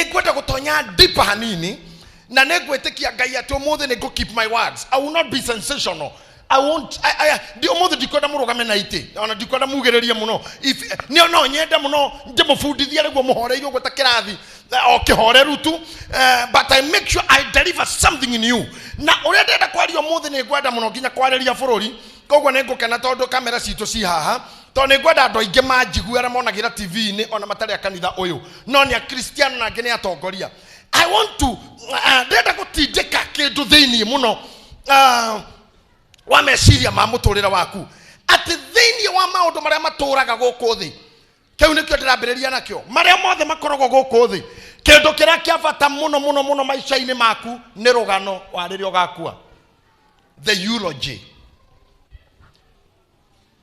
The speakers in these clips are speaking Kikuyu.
Nĩ ngwenda gũtonya deeper hanini, na nĩ ngwĩtĩkia Ngai atĩ ũmũthĩ nĩ ngũ keep my words. I will not be sensational. I won't, I, ndi ũmũthĩ ndikwenda mũrũgame na itĩ, ona ndikwenda mugĩrĩrie mũno. If, nĩ no nyende mũno ndĩmũbundithie nĩguo mũhoreire ũguo ta kĩrathi, o kĩhoreru tu, but I make sure I deliver something in you. Na ũrĩa ndĩrenda kwaria ũmũthĩ nĩ ngwenda mũno nginya kwarĩria bũrũri, koguo nĩ ngũkena tondũ kamera citũ ci haha, tondũ nĩ ngwenda andũ aingĩ manjigue arĩa monagĩra TV-inĩ ona matarĩ a kanitha ũyũ, no nĩ akristiano na angĩ nĩ atongoria. I want to, ndĩrenda gũtindĩka kĩndũ thĩinĩ mũno, wa meciria ma mũtũrĩre waku, atĩ thĩinĩ wa maũndũ marĩa matũraga gũkũ thĩ, kĩu nĩkĩo ndĩrambĩrĩria nakĩo, marĩa mothe makoragwo gũkũ thĩ, kĩndũ kĩrĩa kĩa bata mũno mũno mũno maica-inĩ maku nĩ rũgano wa rĩrĩa ũgakua, the eulogy.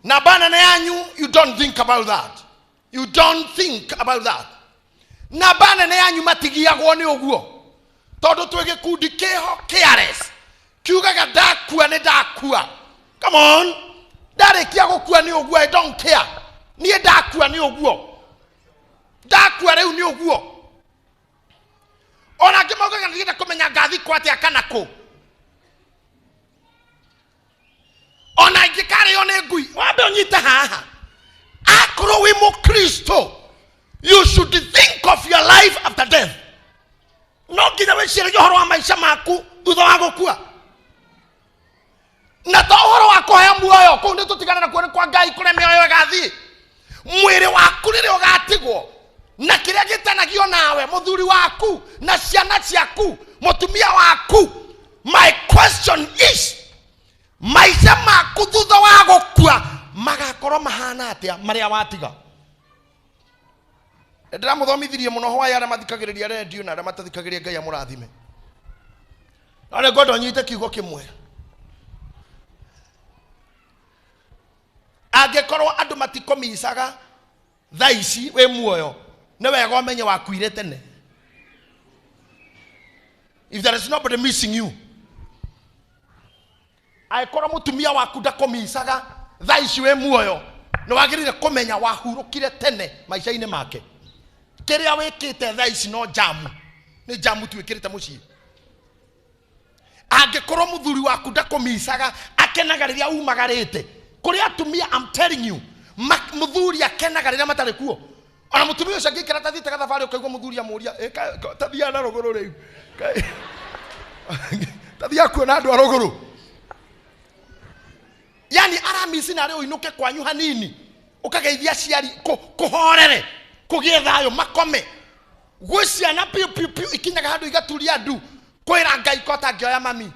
Namba nene yanyu, you don't think about that, you don't think about that. Namba nene yanyu matigiagwo nĩ ũguo, tondũ twĩ gĩkundi kĩho careless kiugaga ndakua nĩ ndakua. Come on, ndarĩkia gũkua nĩ ũguo, I don't care, niĩ ndakua nĩ ũguo, ndakua rĩu nĩ ũguo. Ona angĩ maugaga ndirenda kũmenya ngathikwo atĩa kana kũ, ona ingĩkarĩo nĩ ngui. Wambe ũnyite haha, akorwo wĩ mũkristo, you should think of your life after death. No nginya wĩciragie ũhoro wa maica maku thutha wa gũkua, na to ũhoro wa kũheo muoyo kũu nĩ tũtigana nakuo, nĩ kwa Ngai kũrĩa mĩoyo ĩgathiĩ. Mwĩrĩ waku rĩrĩa ũgatigwo na kĩrĩa gĩtanagio nawe, mũthuri waku na ciana ciaku, mũtumia waku, my question is, maica maku thutha wa gũkua magakorwo mahana atĩa marĩa watiga? Ndĩramũthomithirie mũno hwaĩ, arĩa mathikagĩrĩria redio na arĩa matathikagĩrĩria, Ngai amũrathime. No nĩ ngwenda ũnyite kiugo kĩmwe. Angĩkorwo andũ matikũmicaga thaa ici wĩ muoyo, nĩ wega ũmenye wakuire tene. If there is nobody missing you, angĩkorwo mũtumia waku ndakũmicaga thaa ici wĩ muoyo, nĩ wagĩrĩire kũmenya wahurũkire tene maica-inĩ make. Kĩrĩa wĩkĩte thaa ici no jamu, nĩ jamu tuĩkĩrĩte mũciĩ. Angĩkorwo mũthuri waku ndakũmicaga, akenaga rĩrĩa umagarĩte kũrĩ atumia, I'm telling you, mũthuri akenaga rĩrĩa matarĩ kuo. Ona mũtumia ũcio angĩikara tathiĩte gathabarĩ, ũkaigua mũthuri amũria, tathiaga na rũgũrũ rĩu, tathiaga kuona andũ a rũgũrũ. Yani aramisi narĩ ũinũke kwanyu hanini, ũkageithia aciari, kũhorere, kũgĩe thayũ, makome. Gwĩ ciana piũ piũ piũ ikinyaga handũ igaturia ndu kwĩra Ngai ko atangĩoya mami,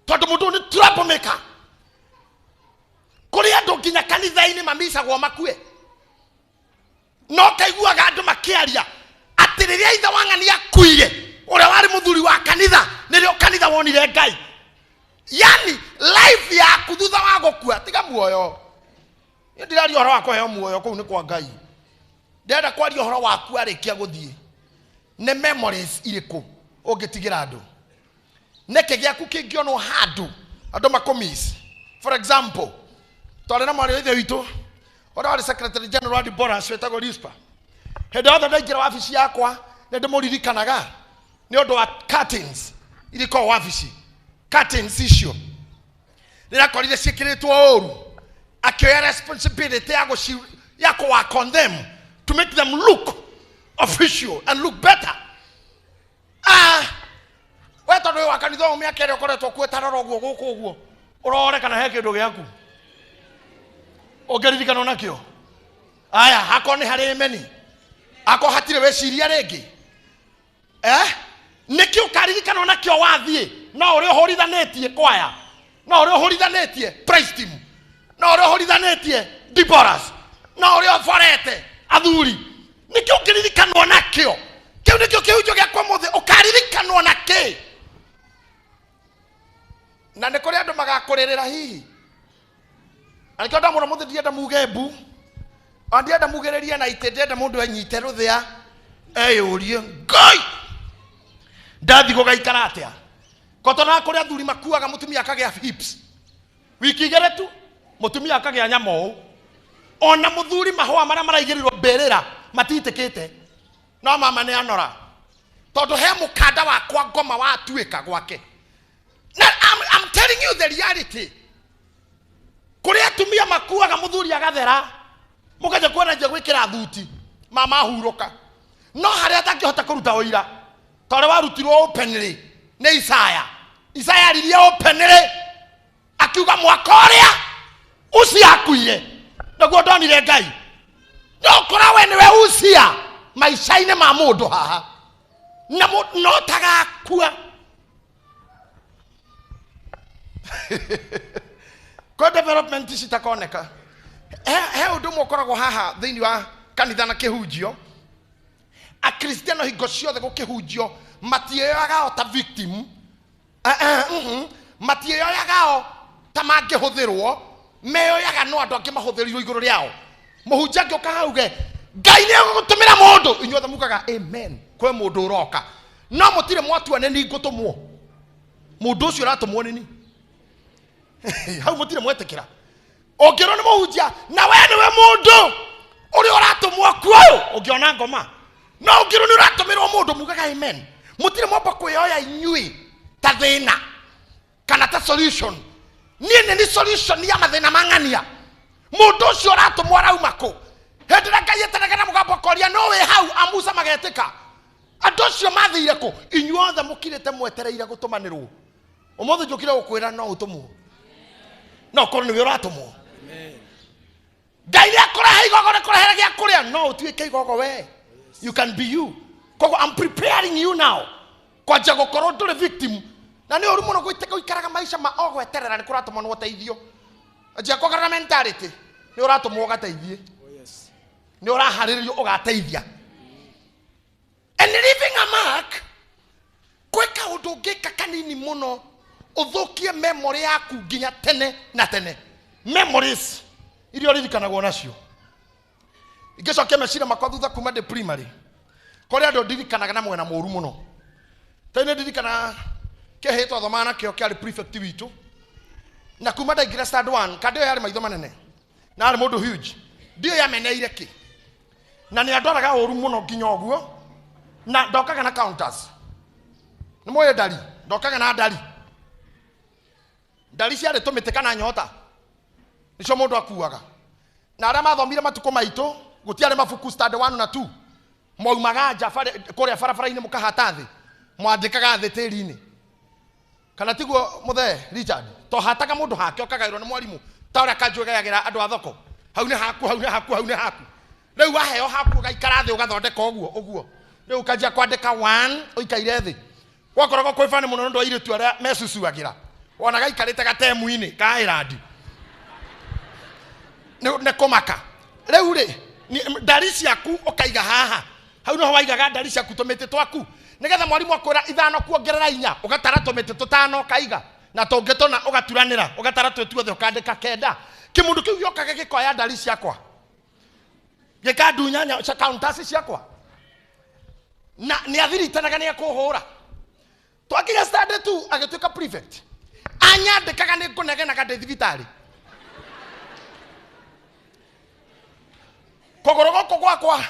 tondũ mũndũ ũyũ nĩ troublemaker. Kũrĩ andũ nginya kanitha-inĩ mamicagwo makue, no kaiguaga andũ makĩaria atĩ rĩrĩa ithe wa ng'ani akuire, ũrĩa warĩ mũthuri wa kanitha, nĩrĩo kanitha wonire Ngai. Yani life yaku thutha wa gũkua, tiga muoyo, niĩ ndiraria ũhoro wa kũheo muoyo, kũu nĩ kwa Ngai. Ndĩrenda kwaria ũhoro waku arĩkia gũthiĩ, nĩ memories irĩkũ ũngĩtigĩra andũ, nĩkĩ gĩaku kĩngĩonwo handũ andũ makũmiss. For example, twarĩ na mwarĩ wa ithe witũ ũrĩa warĩ secretary general wa Deborah, wetagwo Rispa. Hĩndĩ yothe ndaingĩra wabici yakwa nĩ ndĩmũririkanaga nĩ ũndũ wa curtains iria ikoragwo wabici. Curtains icio rĩrĩa akorire ciĩkĩrĩtwo ũru, akĩoya responsibility ya gũci ya kũ work on them to make them look official and look better. We tondũ wĩ wa kanitha ũyũ mĩaka ĩrĩa ũkoretwo kuo, tarora ũguo gũkũ ũguo, ũrore kana he kĩndũ gĩaku ũngĩririkanwo nakĩo. Aya, hakorwo nĩ harĩ meni, akorwo hatirĩ wĩciria rĩngĩ, nĩkĩ ũkaririkanwo nakĩo wathiĩ? No ũrĩa ũhũrithanĩtie kwaya, no ũrĩa ũhũrithanĩtie praise team, no ũrĩa ũhũrithanĩtie Deborahs, no ũrĩa ũborete athuri, nĩkĩ ũngĩririkanwo nakĩo? Kĩu nĩkĩo kĩhunjio gĩakwa mũthĩ, ũkaririkanwo na kĩ? Na nĩ kũrĩ andũ magakũrĩrĩra hihi. Na nĩkĩo ndamũra mũthĩ, ndienda muge mbu, ona ndienda mugĩrĩrie na itĩ, ndienda mũndũ enyite rũthĩa eyũrie, Ngai, ndathi gũgaikara atĩa? Kotonaga kũrĩ athuri makuaga, mũtumia akagĩa hips wiki igĩrĩ tu, mũtumia akagĩa nyama ũũ, ona mũthuri mahũa marĩa maraigĩrĩrwo mbĩrĩra matitĩkĩte. No mama nĩ anora tondũ he mũkanda wakwa ngoma watuĩka gwake. Na I'm telling you the reality. Kũrĩ atumia makuaga mũthuri agathera, mũkanja kuona nje gwĩkĩra thuti, mama ahurũka. No harĩa atangĩhota kũruta ũira, ta ũrĩa warutirwo openly nĩ Isaya. Isaya aririe openly akiuga mwaka ũrĩa Usia akuire naguo ndonire Ngai. No kora we nĩwe Usia maica-inĩ ma mũndũ haha na no tagakua. Kwa development citakoneka. He ũndũ ũmwe ũkoragwo haha thĩinĩ wa kanitha na kĩhunjio. Akristiano hingo ciothe gũkĩhunjio matieyoyaga o ta victim. Matieyoyaga o ta mangĩhũthĩrwo, meyoyaga no andũ angĩ mahũthĩrirwo igũrũ rĩao. Mũhunjia angĩũka hauge Ngai nĩ egũgũtũmĩra mũndũ, inyuothe mugaga amen, kwĩ mũndũ ũroka. No mũtirĩ mwatua nĩ ni ngũtũmwo, mũndũ ũcio ũratũmwo nĩ ni. Hau mũtirĩ mwetĩkĩra. Ũngĩrwo nĩ mũhunjia na we nĩwe mũndũ ũrĩa ũratũmwo kuo, ũngĩona ngoma. No ũngĩrwo nĩ ũratũmĩrwo mũndũ, mugaga amen. Mũtirĩ mwamba kwĩyoya inyuĩ ta thĩna kana ta solution. Niĩ nĩ ni solution ya mathĩna ma ng'ania. Mũndũ ũcio ũratũmwo arauma kũ? Hĩndĩ ĩrĩa Ngai etanaga na mũgambo akoria no wĩ hau, amusa magetĩka. Andũ acio mathire kũ? Inyuothe mũkirĩte mwetereire gũtũmanĩrwo. Ũmũthĩ njũkire gũkwĩra no ũtũmwo, no ũkorwo nĩwe ũratũmwo. Ngai nĩ akũrehe igogo, nĩ kũrehere gĩa kũrĩa, no ũtuĩke igogo we. You can be you. Koguo I'm preparing you now kwanja gũkorwo ndũrĩ victim. Na nĩ ũru mũno gũikaraga maica ma o gweterera nĩ kũratũmwo nĩ ũteithio. Anjia kũgarũra mentality, nĩ ũratũmwo ũgateithie. Nĩ ũraharĩrĩrio ũgateithia. And leaving a mark, kwĩ kaũndũ ũngĩka kanini mũno ũthũkie memory yaku nginya tene na tene. Memories iria ũririkanagwo nacio. Ingĩcokia meciria makwa thutha kuma ndĩ primary, kũrĩ andũ ndirikanaga na mwena mũru mũno. Tene ndirikanaga kĩhĩ twathomaga nakĩo kĩarĩ prefect witũ, na kuma ndaingĩra stand 1 kandĩ ĩyo yarĩ maitho manene na arĩ mũndũ huge, ndiũĩ ameneire kĩ, na nĩ andoraga ũru mũno nginya ũguo, na ndokaga na counters. Nĩ mũĩ ndari? Ndokaga na ndari. Ndari ciarĩ tũmĩtĩ kana nyota, nĩcio mũndũ akuaga. Na arĩa mathomire matukũ maitũ, gũtiarĩ mabuku stand 1 na 2. Mwaumaga nja kũrĩa barabara-inĩ mũkahata thĩ, mwandĩkaga thĩ tĩri-inĩ. Kana tiguo mũthee Richard? Tohataga mũndũ hake ũkagaĩrwo nĩ mwarimũ ta ũrĩa kanjũ ĩgayagĩra andũ a thoko. Hau nĩ haku, hau nĩ haku, hau nĩ haku. Rĩu waheo haku ũgaikara thĩ ũgathondeka ũguo ũguo. Rĩu ũkanjia kwandĩka 1 ũikaire thĩ. Gwakoragwo kwĩ bani mũno nĩ ũndũ wa airĩtu arĩa mecucuagĩra. Wona gaikarĩte gatemu-inĩ ka island. Nĩ kũmaka. Rĩu rĩ, ndari ciaku ũkaiga haha. Hau noho waigaga ndari ciaku tũmĩtĩ twaku. Nĩgetha mwarimũ akwĩra 5 kuongerera 4, ũgatara tũmĩtĩ 5 ũkaiga, na tũngĩ 4 ũgaturanĩra, ũgatara twĩ tuothe ũkandĩka 9. Kĩmũndũ kĩu gĩokaga gĩkoya ndari ciakwa, gĩkandunya counters ciakwa, na nĩ athiritanaga nĩ ekũhũra. Twakinya standard 2 agĩtuĩka prefect, anyandĩkaga nĩ ngũnegenaga ndĩ thibitarĩ. Kũgũrũ gũkũ gwakwa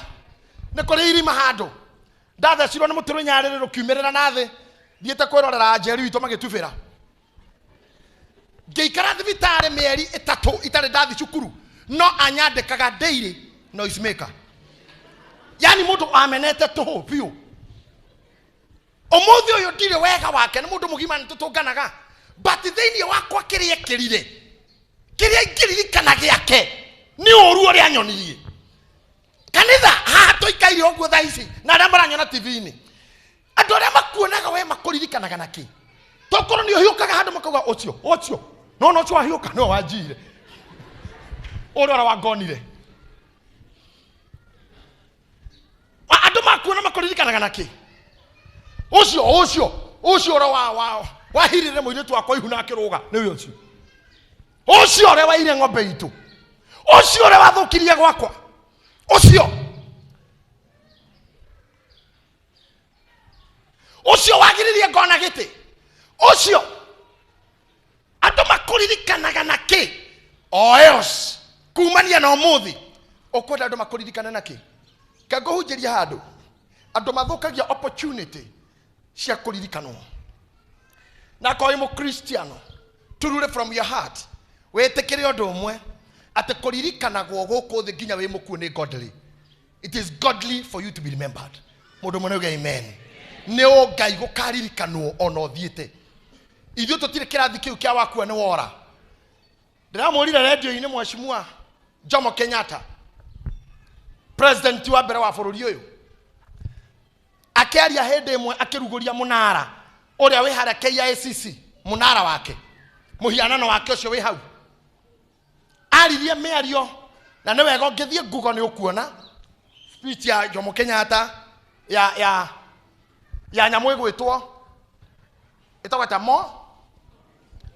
nĩ kũrĩ irima handũ ndathecirwo nĩ mũtĩ rũnyarĩrĩ rũkiumĩrĩra na thĩ, thiĩte kwĩrorera Njeri witũ magĩtubĩra. Ngĩikara thibitarĩ mĩeri 3 itarĩ ndathi cukuru, no anyandĩkaga daily noise maker. Yani mũndũ amenete tũhũ biũ. Ũmũthĩ ũyũ ndirĩ wega wake, nĩ mũndũ mũgima nĩ tũtũnganaga, but thĩinĩ wakwa kĩrĩa ekĩrire, kĩrĩa ingĩririkana gĩake nĩ ũru ũrĩa anyonirie. Kanitha haha tũikaire ũguo thaa ici, na arĩa maranyona T V-inĩ, andũ arĩa makuonaga we makũririkanaga na kĩ? Tokorwo nĩ ũhiũkaga handũ makauga ũcio, ũcio, no no ũcio wahiũka nĩwe wanjiire, ũrĩa ũrĩa wangonire. Andũ makuona makũririkanaga na kĩ? Ũcio, ũcio, ũcio ũrĩa wahirire mũirĩtu wakwa ihu na akĩrũga, nĩwe ũcio. Ũcio ũrĩa waire ng'ombe itũ, ũcio ũrĩa wathũkirie gwakwa, ũcio. Ũcio wagiririe ngona gĩtĩ, ũcio. Andũ makũririkanaga na kĩ? O else, kumania na ũmũthĩ, ũkwenda andũ makũririkane na kĩ? Ka ngũhunjĩria handũ. Andũ mathũkagia opportunity cia kũririkanwo. Na akorwo wĩ mũkristiano, truly from your heart, wĩtĩkĩre ũndũ ũmwe, atĩ kũririkanagwo gũkũ thĩ nginya wĩ mũkuũ nĩ godly. It is godly for you to be remembered. Mũndũ ũmwe nĩauge amen. Nĩ ũngai gũkaririkanwo ona ũthiĩte. Ithuĩ tũtirĩ kĩrathi kĩu kĩa wakua nĩ wora. Ndĩramwĩrire redio-inĩ Mheshimiwa Jomo Kenyatta, president wa mbere wa bũrũri ũyũ, akĩaria hĩndĩ ĩmwe akĩrugũria mũnara ũrĩa wĩ harĩa KICC, mũnara wake, mũhianano wake ũcio wĩ hau. Aririe mĩario na nĩ wega ũngĩthiĩ Google nĩ ũkuona speech ya Jomo Kenyatta ya nyamũ ĩgwĩtwo ĩtagwo ta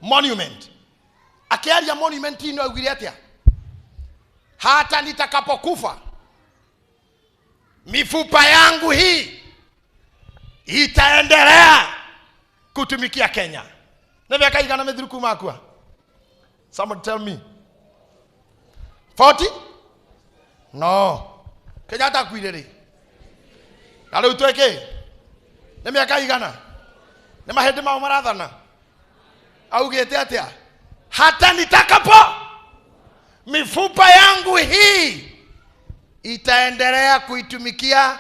monument. Akĩaria monument ĩno augire atĩa? Hata nitakapokufa mifupa yangu hii itaendelea kutumikia Kenya. Nĩ mĩaka igana mĩthiru kuma akua? Somebody tell me. 40? No. Kenyatta akuire rĩ? Na rĩu twĩkĩ? Nĩ mĩaka igana? Nĩ mahĩndĩ mao marathana? Augĩte atĩa? Hata nitakapo mifupa yangu hii itaendelea kuitumikia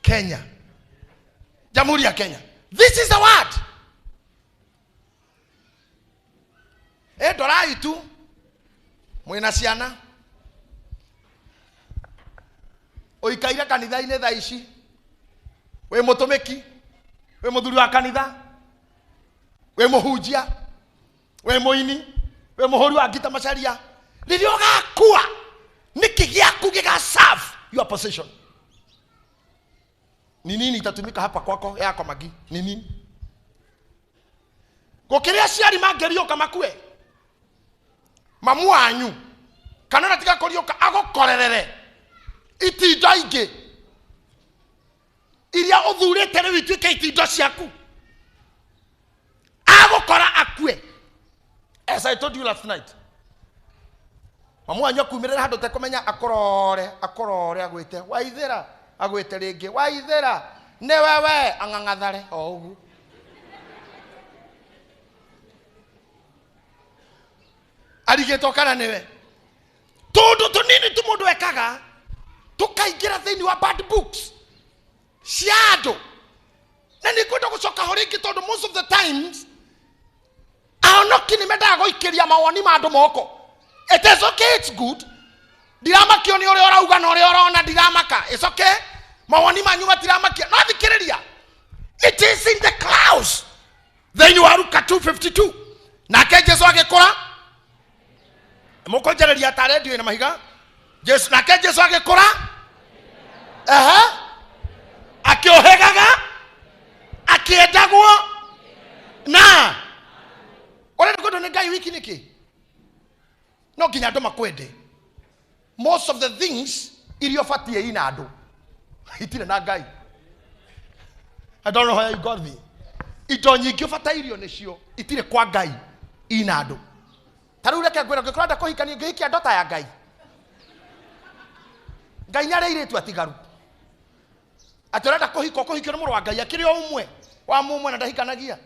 Kenya, Jamhuri ya Kenya. This is the word. Ndorai tu mwina ciana ũikaire kanitha-inĩ thaa ici, wĩ mũtũmĩki, wĩ mũthuri wa kanitha, wĩ mũhunjia, wĩ mũini, wĩ mũhũri wa ngita macaria. Rĩrĩa ũgakua, nĩkĩ gĩaku gĩga serve your position? Ni nini itatumika hapa kwako yako magi? Ni nini? Gũkĩrĩ aciari mangĩriũka makue, mamu wanyu kana na tiga kũriũka agũkorerere itindo ingĩ iria ũthurĩte rĩu ituĩke itindo ciaku, agũkora akue. As I told you last night, mamu wanyu akumĩrĩra handũ ũtekũmenya, akũrore akũrore, agwĩte waithĩra, agwĩte rĩngĩ waithĩra, nĩwe we, ang'ang'athare o ũguo. Arigĩtwo kana nĩwe. Tũndũ tũnini tu mũndũ ekaga tũkaingĩra thĩinĩ wa bad books cia andũ. Na nĩ ngwenda gũcoka ho rĩngĩ tondũ most of the times ahonoki nĩ mendaga gũikĩria mawoni ma andũ moko. It is okay, it's good. Ndiramakio nĩ ũrĩa ũrauga na ũrĩa ũrona, ndiramaka. It's okay. Mawoni manyu matiramakia. No thikĩrĩria. It is in the clouds. Thĩinĩ wa Luka 2:52. Nake Jesu agĩkũra. Mũkũnjarĩria ta redio ĩna mahiga. Jesu, nake Jesu agĩkũra. Ehe. Akĩũhĩgaga. Akĩendagwo. Na ũrenda kwendwo nĩ Ngai wiki nĩkĩ? No nginya andũ makwende. Most of the things iria ũbatiĩ ina andũ itirĩ na Ngai. I don't know where you got me. Indo nyingĩ ũbatairio nĩcio itirĩ kwa Ngai, ina andũ. Ta rĩu reke ngwĩre, ũngĩkorwo ũrenda kũhikania, ũngĩhikia ndota ya Ngai. Ngai nĩ arĩ airĩtu atigaru. Atĩ ũrenda kũhika, ũkũhikio nĩ mũrũ wa Ngai, akĩrĩ o ũmwe wa mũmwe na ndahikanagia.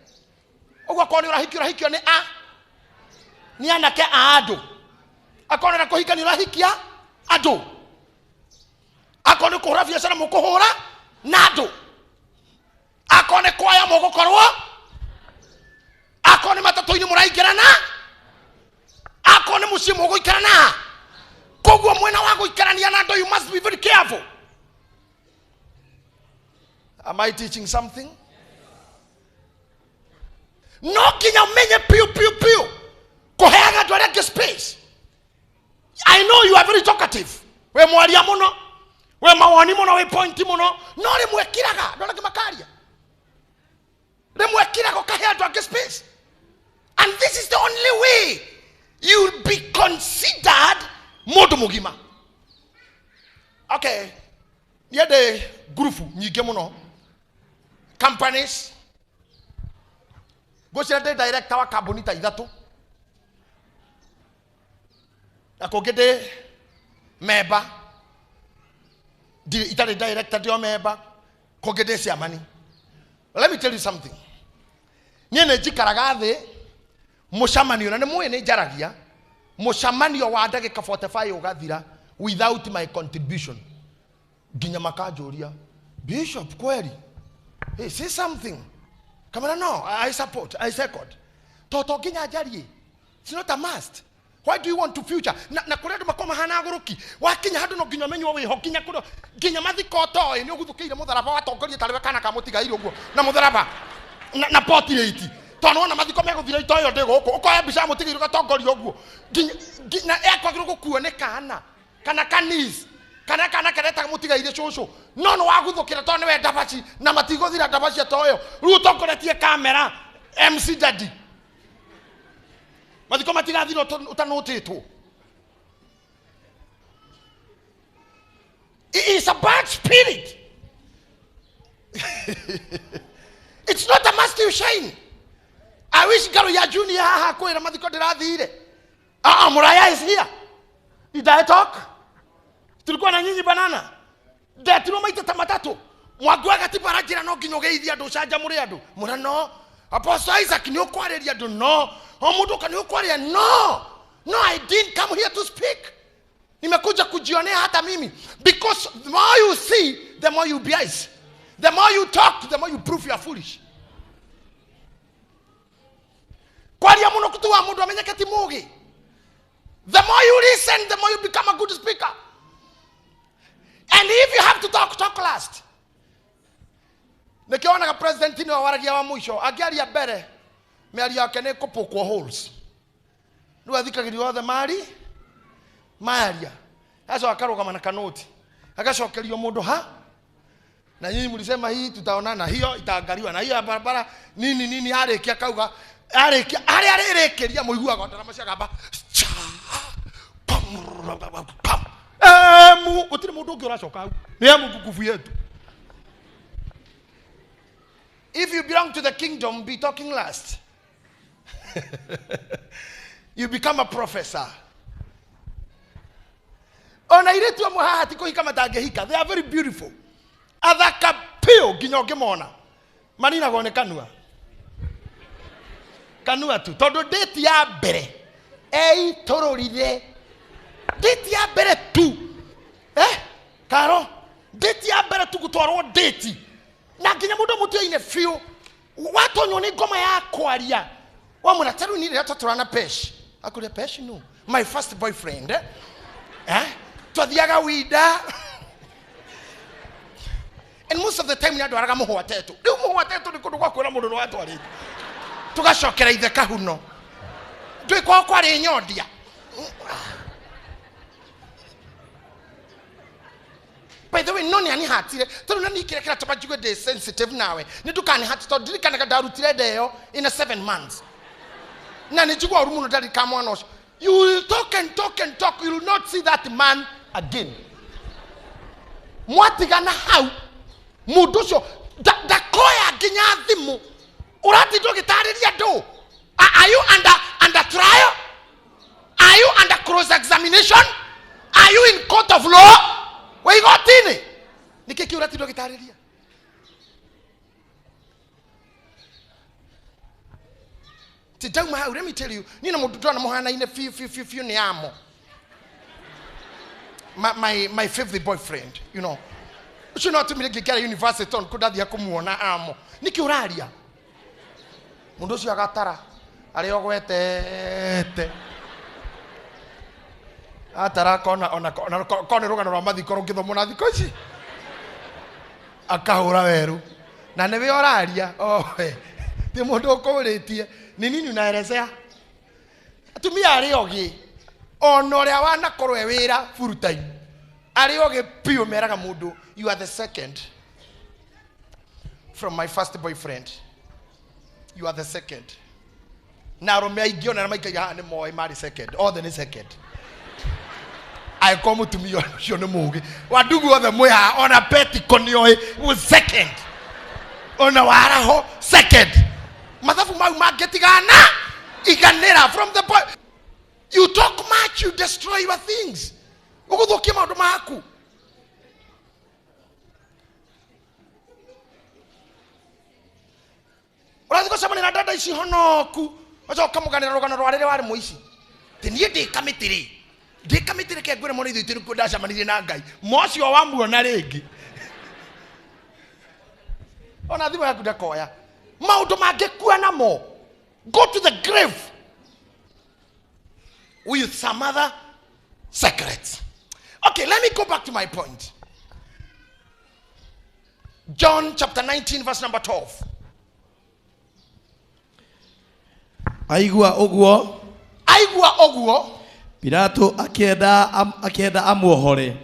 Ũguo akorwo nĩ ũrahikio, ũrahikio nĩ a? Nĩ anake a andũ. Akorwo ũrenda kũhikania, ũrahikia andũ. Akorwo nĩ kũhũra biacara, mũkũhũra na andũ. Akorwo nĩ kwaya, mũgũkorwo. Akorwo nĩ matatũ-inĩ, mũraingĩrana. Akorwo nĩ mũciĩ, mũgũikara na. Koguo mwena wa gũikarania na andũ, you must be very careful. Am I teaching something? No nginya ũmenye piũ piũ piũ kũheaga andũ arĩa angĩ space. I know you are very talkative. Wĩ mwaria mũno, wĩ mawoni mũno, wĩ point mũno, no rĩmwe kiraga andũ arĩa angĩ makaria. Rĩmwe kiraga ũkahe andũ angĩ space. And this is the only way you'll be considered mũndũ mũgima. Okay, niĩ ndĩ ngurubu nyingĩ mũno, companies. Ngwĩciria ndĩ director wa kambuni ta ithatũ, na kũngĩ ndĩ member, ndirĩ itarĩ director, ndĩ o member. Kũngĩ ndĩ ciamani. Let me tell you something. Niĩ nĩ njikaraga thĩ mũcamanio na nĩ mũĩ nĩ njaragia mũcamanio wa ndagĩka 45 ũgathira without my contribution nginya makanjũria bishop kweli hey, say something kamera no I support I second toto nginya njarie. It's not a must. Why do you want to future na, na kũrĩ andũ makorwo mahana agũrũki wakinya handũ no nginya ũmenywo wĩho nginya kũrĩa nginya mathiko ũtoĩ nĩ ũguthũkĩire mũtharaba watongoria tarĩwe kana ka mũtigaire ũguo na mũtharaba na, na portrait tondũ wona mathiko megũthira itoyo ndĩ gũkũ ũkoya mbica ya mũtigaire ũgatongoria ũguo nginya nginya ekwagĩrwo gũkuo nĩ kana kana kanis kana kana karetaga mũtigaire cũcũ no nĩ waguthũkĩra tondũ nĩwe ndabaci na matigũthira ndabaci atoyo rĩu ũtongoretie kamera MC Daddy mathiko matigathira ũtanũtĩtwo. It is a bad spirit. It's not a must you shine. I wish ngaro ya junior haha kwĩra mathiko ndĩrathire. Ah, ah, Muraya is here. Did I talk? Tulikuwa na nyinyi banana. Ndetirwo maita ta matatũ. Mwangu agatibara njĩra no nginya ũgeithie andũ ũcanjamũre andũ. Mũra no. Apostle Isaac nĩ ũkwarĩria andũ no. O mũndũ ũka nĩ ũkwaria no. No, I didn't come here to speak. Nimekuja kujionea hata mimi. Because the more you see, the more you be eyes. The more you talk, the more you prove you are foolish. Kwaria muno kutuwa mundu amenyeke ti mugi. The more you listen, the more you become a good speaker. And if you have to talk, talk last. Nĩkĩo wonaga president nĩwe waragia wa mũico angĩaria mbere mĩario yake nĩ kũpũkwo holes rĩu athikagĩria othe mari maria acoka akarũgama na kanoti agacokerio mũndũ ha na nyinyi mlisema hii tutaonana hiyo itaangaliwa na hiyo ya barabara nini nini arĩkia kauga arĩkia harĩa arĩrĩkĩria mũiguaga ndarama ciagamba cha pam pam emu gũtirĩ mũndũ ũngĩ ũracoka hau nĩ emu ngukubu yetu. If you belong to the kingdom, be talking last. You become a professor. Ona airĩtu amwe haha ti kũhika matangĩhika. They are very beautiful. Athaka piũ nginya ũngĩmona. Maninagwo nĩ kanua. Kanua tu. Tondũ date ya mbere eitũrũrire. Date ya mbere tu. Eh? Karo, date ya mbere tu gũtwarwo date. Na nginya mũndũ mũtĩ-inĩ biũ watonywo nĩ ngoma ya kwaria wamwĩra ta rĩu niĩ rĩrĩa twatũra na pesh akũria pesh no my first boyfriend eh? Eh? Twathiaga winda and most of the time nĩ andwaraga mũhwa tetũ rĩu mũhwa tetũ nĩ kũndũ gwa kwĩra mũndũ nĩ watwarĩte tũgacokera ithe kahuno ndũĩ kwao kwarĩ nyondia. By the way, no nĩ anihatire tondũ na niĩ kĩrĩa kĩratũma njigue ndĩ sensitive nawe nĩ ndũkanihati tondũ ndirikanaga ndarutire nda ĩyo in a 7 months na nĩ njigua ũru mũno ndarika mwana ũcio. You will talk and talk and talk, you will not see that man again. Mwatigana hau mũndũ ũcio ndakoya nginya thimũ ũratinda ũgĩtarĩria andũ. Are you under trial? Are you under cross examination? Are you in court of law? Wĩ igoti-inĩ nĩkĩ kĩu ũratinda ũgĩtarĩria ti ndauma hau? Let me tell you, niĩ na mũndũ ndona mũhanaine biũ biũ biũ biũ nĩ amo my fifth boyfriend. Ũcio no atũmire ngĩingĩra university tondũ kũ ndathiĩ kũmuona amo nĩkĩ ũraria mũndũ ũcio agatara arĩa ũgwetete atara akona ona ona korwo nĩ rũgano rwa mathiko rũngĩthomwo na thikũ ici akahũra werũ na nĩwe ũraria oe ti mũndũ ũkũrĩtie ni nini unaelezea. Atumia arĩa ogĩ ona ũrĩa wanakorwo e wĩra full time arĩa ogĩ biũ meraga mũndũ, "You are the second from my first boyfriend, you are the second." Na arũme aingĩ ona arĩa maikaire haha nĩ moĩ marĩ second othe nĩ second angĩkorwo mũtumia ũcio nĩ mũgĩ wa ndugu othe mwĩ haha ona petiko nĩ oĩ wĩ second ona waraho second mathabu mau mangĩtigana iganĩra from the point. You talk much, you destroy your things. Ũgũthũkia maũndũ maku. Ũrathiĩ gũcemania na dada ici honoku, ũcoka ũkamũganĩra rũgano rwa rĩrĩa warĩ mũici. Atĩ niĩ ndĩ kamĩtĩ rĩ, ndĩ kamĩtĩ reke ngwĩre mũrĩithi witũ nĩkuo ndacemanirie na Ngai. Mocio wamuona rĩngĩ. Ona thimũ yaku ndakoya. Maũndũ mangĩkua namo. Go to the grave with some other secrets. Okay, let me go back to my point. John chapter 19 verse number 12. Aigua ũguo, Aigua ũguo, Pilato akĩenda amuohore.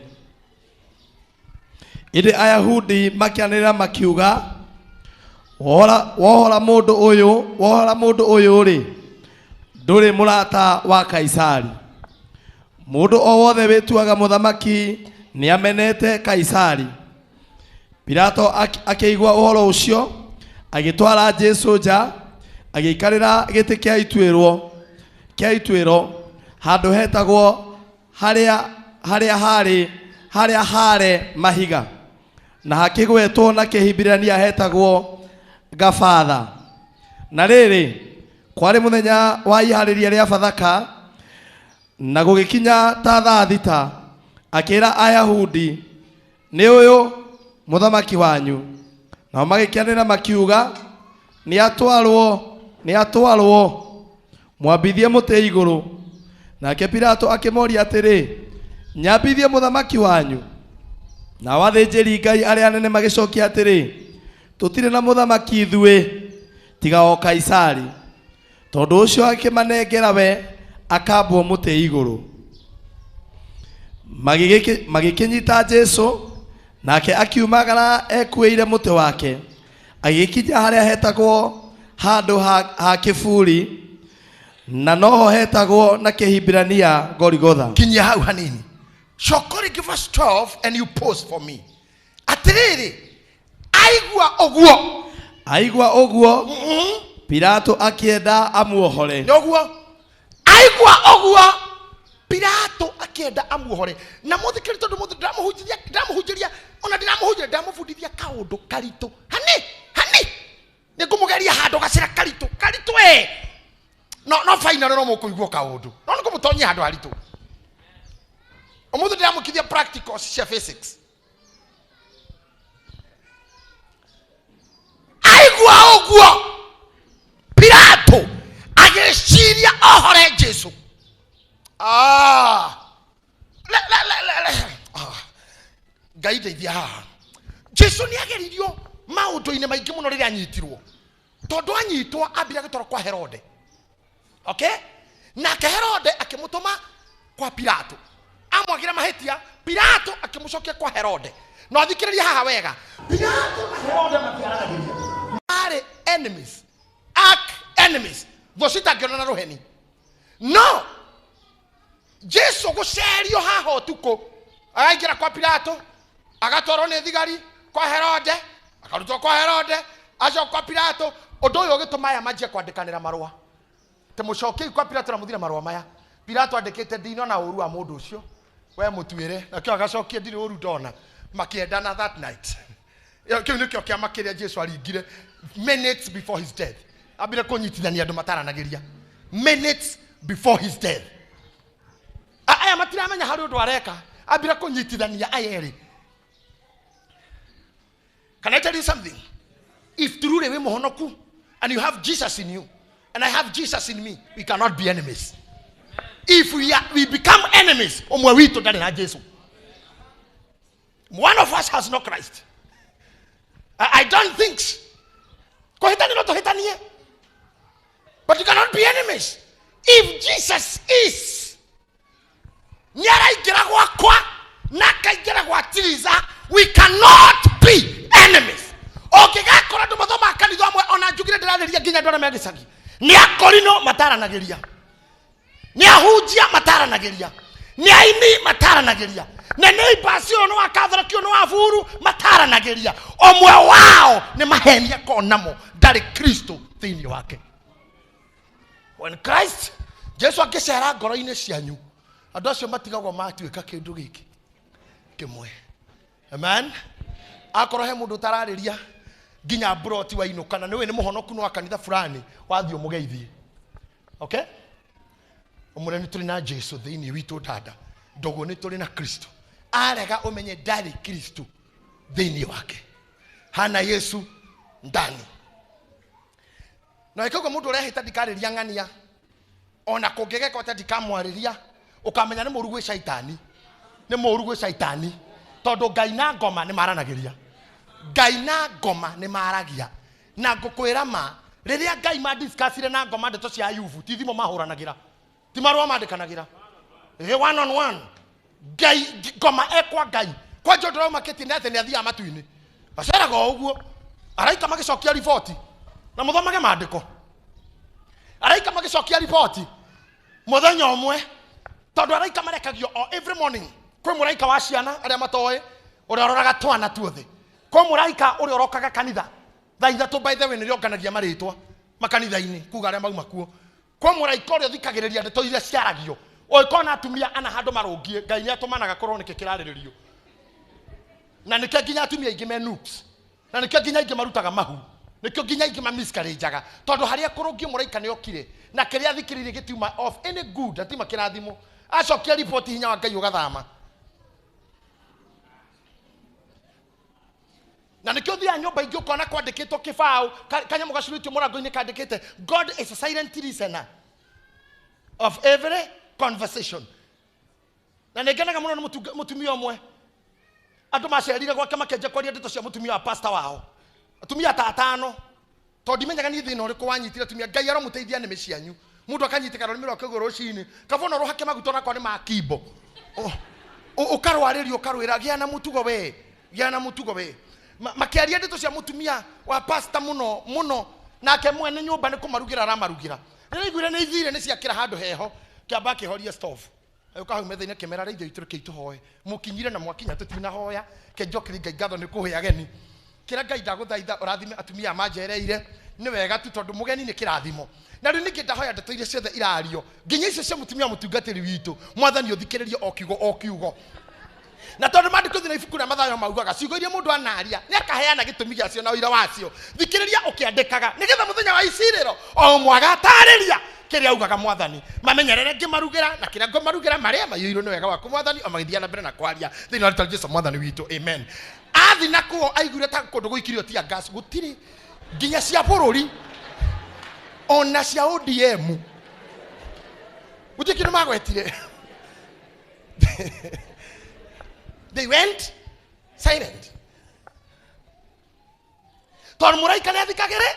Ĩndĩ Ayahudi makĩanĩrĩra makiuga, wohora mũndũ ũyũ, wohora mũndũ ũyũ-rĩ, ndũrĩ mũrata wa Kaisari. Mũndũ o wothe wĩtuaga mũthamaki nĩamenete Kaisari. Pilato akĩigua ũhoro ũcio, agĩtwara Jesũ nja, agĩikarĩra gĩtĩ kĩa ituĩro, kĩa ituĩro handũ hetagwo harĩa haarĩ mahiga, na hakĩgwetwo na Kĩhibirania hetagwo Gabatha. Na rĩrĩ, kwarĩ mũthenya wa iharĩria rĩa Bathaka, na gũgĩkinya ta thaa thita, akĩĩra Ayahudi, nĩ ũyũ mũthamaki wanyu. Nao magĩkĩanĩrĩra makiuga, nĩatwarwo, nĩatwarwo, mwambithie mũtĩ igũrũ. Nake Pilato akĩmoria atĩrĩ, nyambithie mũthamaki wanyu? Nao athĩnjĩri Ngai arĩa anene magĩcokia atĩrĩ, tũtirĩ na mũthamaki ithuĩ tiga o Kaisari. Tondũ ũcio akĩmanengera we akambwo mũtĩ igũrũ. Magĩkĩnyita Jesũ, nake akiumagara ekuĩire mũtĩ wake, agĩkinya harĩa hetagwo handũ ha kĩburi, na noho hetagwo na Kĩhibirania Goligotha. Kinyia hau hanini. Coka rĩngĩ verse 12 and you pause for me. Atĩrĩrĩ, aigua ũguo. Aigua ũguo, Pilato akĩenda amuohore. Nĩ ũguo. Aigua ũguo, Pilato akĩenda amuohore. Na mũthikĩrĩrie tondũ mũthĩ ndĩramũhunjĩria, ndĩramũhunjĩria, ona ndĩramũhunjĩria, ndĩramũbundithia kaũndũ karitũ. Hani, hani. Nĩ ngũmũgeria handũ gacĩra karitũ, karitũ ĩ. No, no final no mũkũigua kaũndũ. No nĩ ngũmũtonyia handũ haritũ. Ũmũthĩ ndĩramũkithia practicals cia physics. Aigua ũguo, Pilato agĩciria ohore Jesu. Le, le, le, le, le. Ngai ndeithia haha. Jesu nĩ ageririo maũndũ-inĩ maingĩ mũno rĩrĩa anyitirwo. Tondũ anyitwo ambire agĩtwarwo kwa Herode. Okay? Nake Herode akĩmũtũma kwa Pilato. Amwagĩra mahĩtia, Pilato akĩmũcokia kwa Herode. Na ũthikĩrĩrie haha wega. Pilato na Herode matiaranagĩria. Marĩ enemies. Arch enemies. Thũ citangĩonana rũheni. No Jesu gũcerio haha ũtukũ, againgĩra kwa Pilato, agatwarwo nĩ thigari kwa Herode, akarutwo kwa Herode, acoka kwa Pilato. Ũndũ ũyũ ũgĩtũma aya manjie kwandĩkanĩra marũa. Tũmũcokiei kwa Pilato na mũthire marũa maya. Pilato andĩkĩte ndinona ũru wa mũndũ ũcio, we mũtuĩre. Nakĩo agacokia ndirĩ ũru ndona. Makĩendana that night. Kĩu nĩkĩo kĩama kĩrĩa Jesu aringire minutes before his death. Ambire kũnyitithania andũ mataranagĩria minutes before his death. Aya matiramenya harĩ ũndũ areka. Ambire kũnyitithania aya erĩ. Can I tell you something? If truly wĩ mũhonoku and you have Jesus in you and I have Jesus in me, we cannot be enemies. If we become enemies, ũmwe witũ ndarĩ na Jesu. One of us has no Christ. I don't think so. Kũhĩtania no tũhĩtanie. But you cannot be enemies. If Jesus is, nĩ araingĩra gwakwa na akaingĩra gwa Tiriza, we cannot be enemies. Ũngĩgakora andũ mathomaga kanitha ũmwe, ona njugire ndĩrarĩria nginya andũ arĩa me gĩcagi, nĩ akorino mataranagĩria, nĩ ahunjia mataranagĩria, nĩ aini mataranagĩria, na nĩ ibasi ũyũ nĩ wa Catholic, ũyũ nĩ wa buru mataranagĩria. Ũmwe wao nĩ maheni akoragwo namo, ndarĩ Kristo thĩinĩ wake. When Christ Jesu angĩcera ngoro-inĩ cianyu, andũ acio matigagwo matuĩka kĩndũ gĩkĩ kĩmwe. Amen. Akorwo he mũndũ ũtararĩria Nginya mburoti wainũka na nĩũĩ nĩ mũhonoku nĩ wa kanitha fulani, wathiĩ ũmũgeithie. Okay? Ũmũre nĩ tũrĩ na Jesu thĩinĩ witũ dada. Ndogo nĩ tũrĩ na Kristo. Arega ũmenye ndarĩ Kristo thĩinĩ wake. Hana Yesu ndani. Na ĩkauga mũndũ ũrehĩta ndikarĩria ng'ania, ona kũngĩgeka atĩa ndikamwarĩria, ũkamenya nĩ mũũru gwĩ caitani. Nĩ mũũru gwĩ caitani. Tondũ Ngai na ngoma nĩ maranagĩria. Ngai na ngoma nĩ maragia. Na ngũkwĩra ma, rĩrĩa Ngai ma discussire na ngoma ndeto cia Ayubu, ti thimũ mahũranagĩra. Ti marũa mandĩkanagĩra. One on one. Ngai, ngoma ekwa Ngai. Kwanja ũndũ ũrĩa ũmakĩtie nĩ atĩ nĩ athiaga matu-inĩ. Aceraga o ũguo. Araika magĩcokia riboti. Na mũthomage maandĩko. Araika magĩcokia riboti. Mũthenya ũmwe, tondũ araika marekagio o every morning. Kwĩ mũraika wa ciana arĩa matoĩ, ũrĩa ũroraga twana tuothe. Kwĩ mũraika ũrĩa ũrokaga kanitha. Thaa ithatũ by the way nĩrĩo nganagia marĩtwa makanitha-inĩ kuga arĩa mauma kuo. Kwĩ mũraika ũrĩa ũthikagĩrĩria ndeto iria ciaragio. Ũngĩkona atumia ana handũ marũngiĩ, Ngai nĩ atũmanaga kũrorwo nĩkĩ kĩrarĩrĩrio. Na nĩkĩo nginya atumia aingĩ me nukes. Na nĩkĩo nginya aingĩ marutaga mahu. Nĩkĩo nginya aingĩ ma miscarriageaga. Tondũ harĩa kũrũngiĩ mũraika nĩ okire. Na kĩrĩa athikĩrĩirie gĩtiuma of any good, atima kĩrathimo. Acokia riboti hinya wa Ngai ũgathama. Na nĩkĩo ũthiaga nyũmba ingĩ ũkona kwandĩkĩtwo kĩbaũ, kanyamũ gacurĩtio mũrango-inĩ kandĩkĩte, God is a silent listener of every conversation. Na nĩ ngenaga mũno nĩ mũtumia ũmwe. Andũ macerire gwake makĩanjia kwaria ndeto cia mũtumia wa pastor wao. Atumia ta atano. Tondũ ndimenyaga nĩ thĩna ũrĩkũ wanyitire atumia. Ngai aromũteithia nĩmĩ cianyu. Mũndũ akanyitĩka rũrĩmĩ rwake ũguo rũcinĩ. Kaba ona ũrũhake maguta onakorwo nĩ ma kimbo. Ũkarwarĩrio ũkarwĩra gĩa na mũtugo we. Gĩa na mũtugo we. Makĩaria ndeto cia mũtumia wa pastor mũno mũno. Nake mwene nyũmba nĩ kũmarugĩra aramarugĩra. Rĩrĩa aiguire nĩ ithire nĩ ciakĩra handũ heho, kĩamba akĩhoria stove. Agĩũka hau metha-inĩ akĩmera, rĩu ithuĩ tũreke tũhoe. Mũkinyire na mwakinya tũtinahoya. Ke njokerie Ngai ngatho nĩ kũhe ageni. Kĩra Ngai ndagũthaitha ũrathime atumia aya manjereire. Nĩ wega tu tondũ mũgeni nĩ kĩrathimo. Na rĩu ningĩ ndahoya ndeto iria ciothe irario, nginya icio cia mũtumia mũtungatĩri witũ, Mwathani ũthikĩrĩrie o kiugo o kiugo. Na tondũ maandĩko thĩinĩ wa ibuku rĩa Mathayo maugaga ciugo iria mũndũ anaria nĩ akaheana gĩtũmi gĩacio na ũira wacio, thikĩrĩria ũkĩandĩkaga, nĩgetha mũthenya wa icirĩro o ũmwe agatarĩria kĩrĩa augaga Mwathani. Mamenyerere ngĩmarugĩra, na kĩrĩa ngũmarugĩra marĩe maiyũirwo nĩ wega waku Mwathani, o magĩthiaga na mbere na kwaria thĩinĩ wa rĩĩtwa rĩa Jesu Mwathani witũ, amen. Athi na kuo aiguire ta kũndũ gũikirio tear gas, gũtirĩ nginya cia bũrũri ona cia ODM gũtirĩ kĩndũ magwetire. They went silent. Tondũ mũraika nĩ athikagĩrĩ.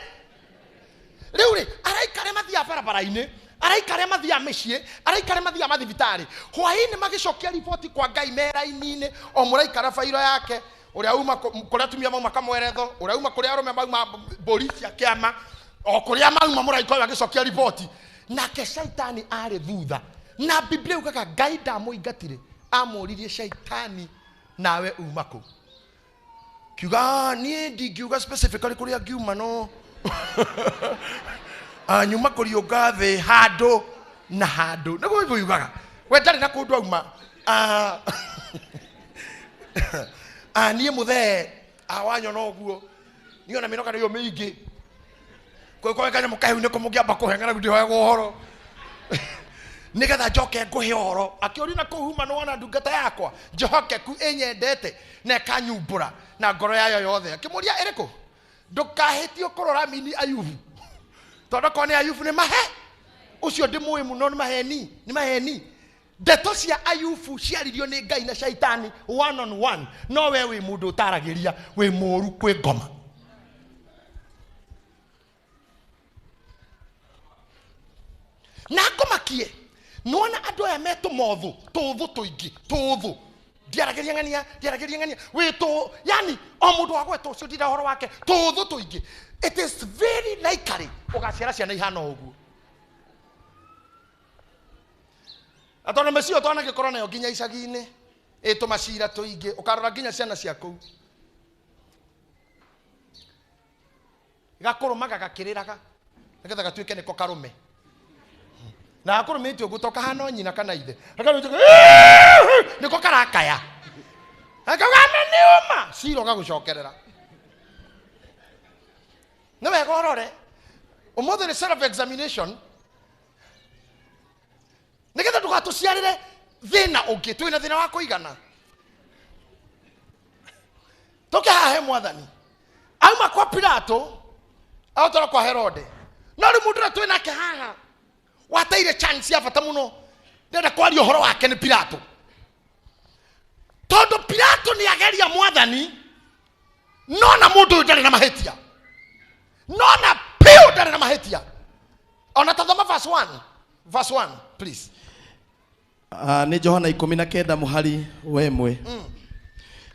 Rĩu rĩ, araika arĩa mathiaga barabara-inĩ, araika arĩa mathiaga mĩciĩ, araika arĩa mathiaga mathibitarĩ, hwaĩ-inĩ magĩcokia riboti kwa Ngai me raini-inĩ, o mũraika na bairo yake, ũrĩa uma kũrĩa atumia mauma kamweretho, ũrĩa uma kũrĩa arũme mauma mbũri cia kĩama, o kũrĩa mauma mũraika ũyũ agĩcokia riboti. Nake Shaitani arĩ thutha. Na Biblia yugaga Ngai ndamũingatire, amũririe Shaitani, nawe uma kũ? Kiuga, niĩ ndingiuga specifically kũrĩa ngiuma, no nyuma kũriũnga thĩ handũ na handũ. Nĩguo Bible yugaga. We ndarĩ na kũndũ auma. Niĩ mũthee, wanyona ũguo. Niĩ ona mĩnoga nĩyo mĩingĩ. Kũngĩkorwo kanyamũ kahehu nĩko mũngĩamba kũhe ng'aragu ndĩhoyagwo ũhoro. Nĩgetha njoke ngũhe ũhoro. Akĩũria na kũu huma nĩwona ndungata yakwa njĩhokeku ĩnyendete na ĩkanyumbũra na ngoro yayo yothe. Akĩmũria ĩrĩkũ? Ndũkahĩtio kũrora mini Ayubu. Tondũ okorwo nĩ Ayubu nĩ mahe. Ũcio ndĩmũĩ mũno nĩ maheni, nĩ maheni. Ndeto cia Ayubu ciaririo nĩ Ngai na Shaitani one on one. No we wĩ mũndũ ũtaragĩria, wĩ mũũru kwĩ ngoma. Na ngũmakie, nĩwona andũ aya me tũmothu, tũũthũ tũingĩ, tũũthũ. Ndiaragĩria ng'ania, ndiaragĩria ng'ania. Wĩ tũ, yani, o mũndũ wa gwetwo ũcio ndira ũhoro wake, tũũthũ tũingĩ. It is very likely ũgaciara ciana ihana ũguo. Na tondũ mĩciĩ ĩyo twanagĩkorwo nayo nginya icagi-inĩ, ĩ tũmacira tũingĩ, ũkarora nginya ciana cia kũu. Gakũrũmaga gakĩrĩraga, nĩgetha gatuĩke nĩko karũme. Na gakũrũmĩte ũguo to kahana o nyina kana ithe. Gakarũmĩte ũguo, nĩko karakaya. Gakauga, Nĩ nĩũma. Cira ũgagũcokerera. Nĩ wega ũrore ũmũthĩ nĩ self examination, nĩgetha ndũgatũciarĩre thĩna ũngĩ. Twĩna thĩna wa kũigana. Tũke haha he Mwathani. Auma kwa Pilato agũtwara kwa Herode, no rĩu mũndũ ũrĩa twĩ nake haha wateire chance ya bata mũno, ndĩrenda kwaria ũhoro wake, nĩ Pilato, tondũ Pilato nĩ ageria Mwathani, no na mũndũ ũyũ ndarĩ na mahĩtia, no na piũ ndarĩ na mahĩtia. Ona tathoma verse 1, verse 1, please. Ah, nĩ Johana 19 mũhari wa 1.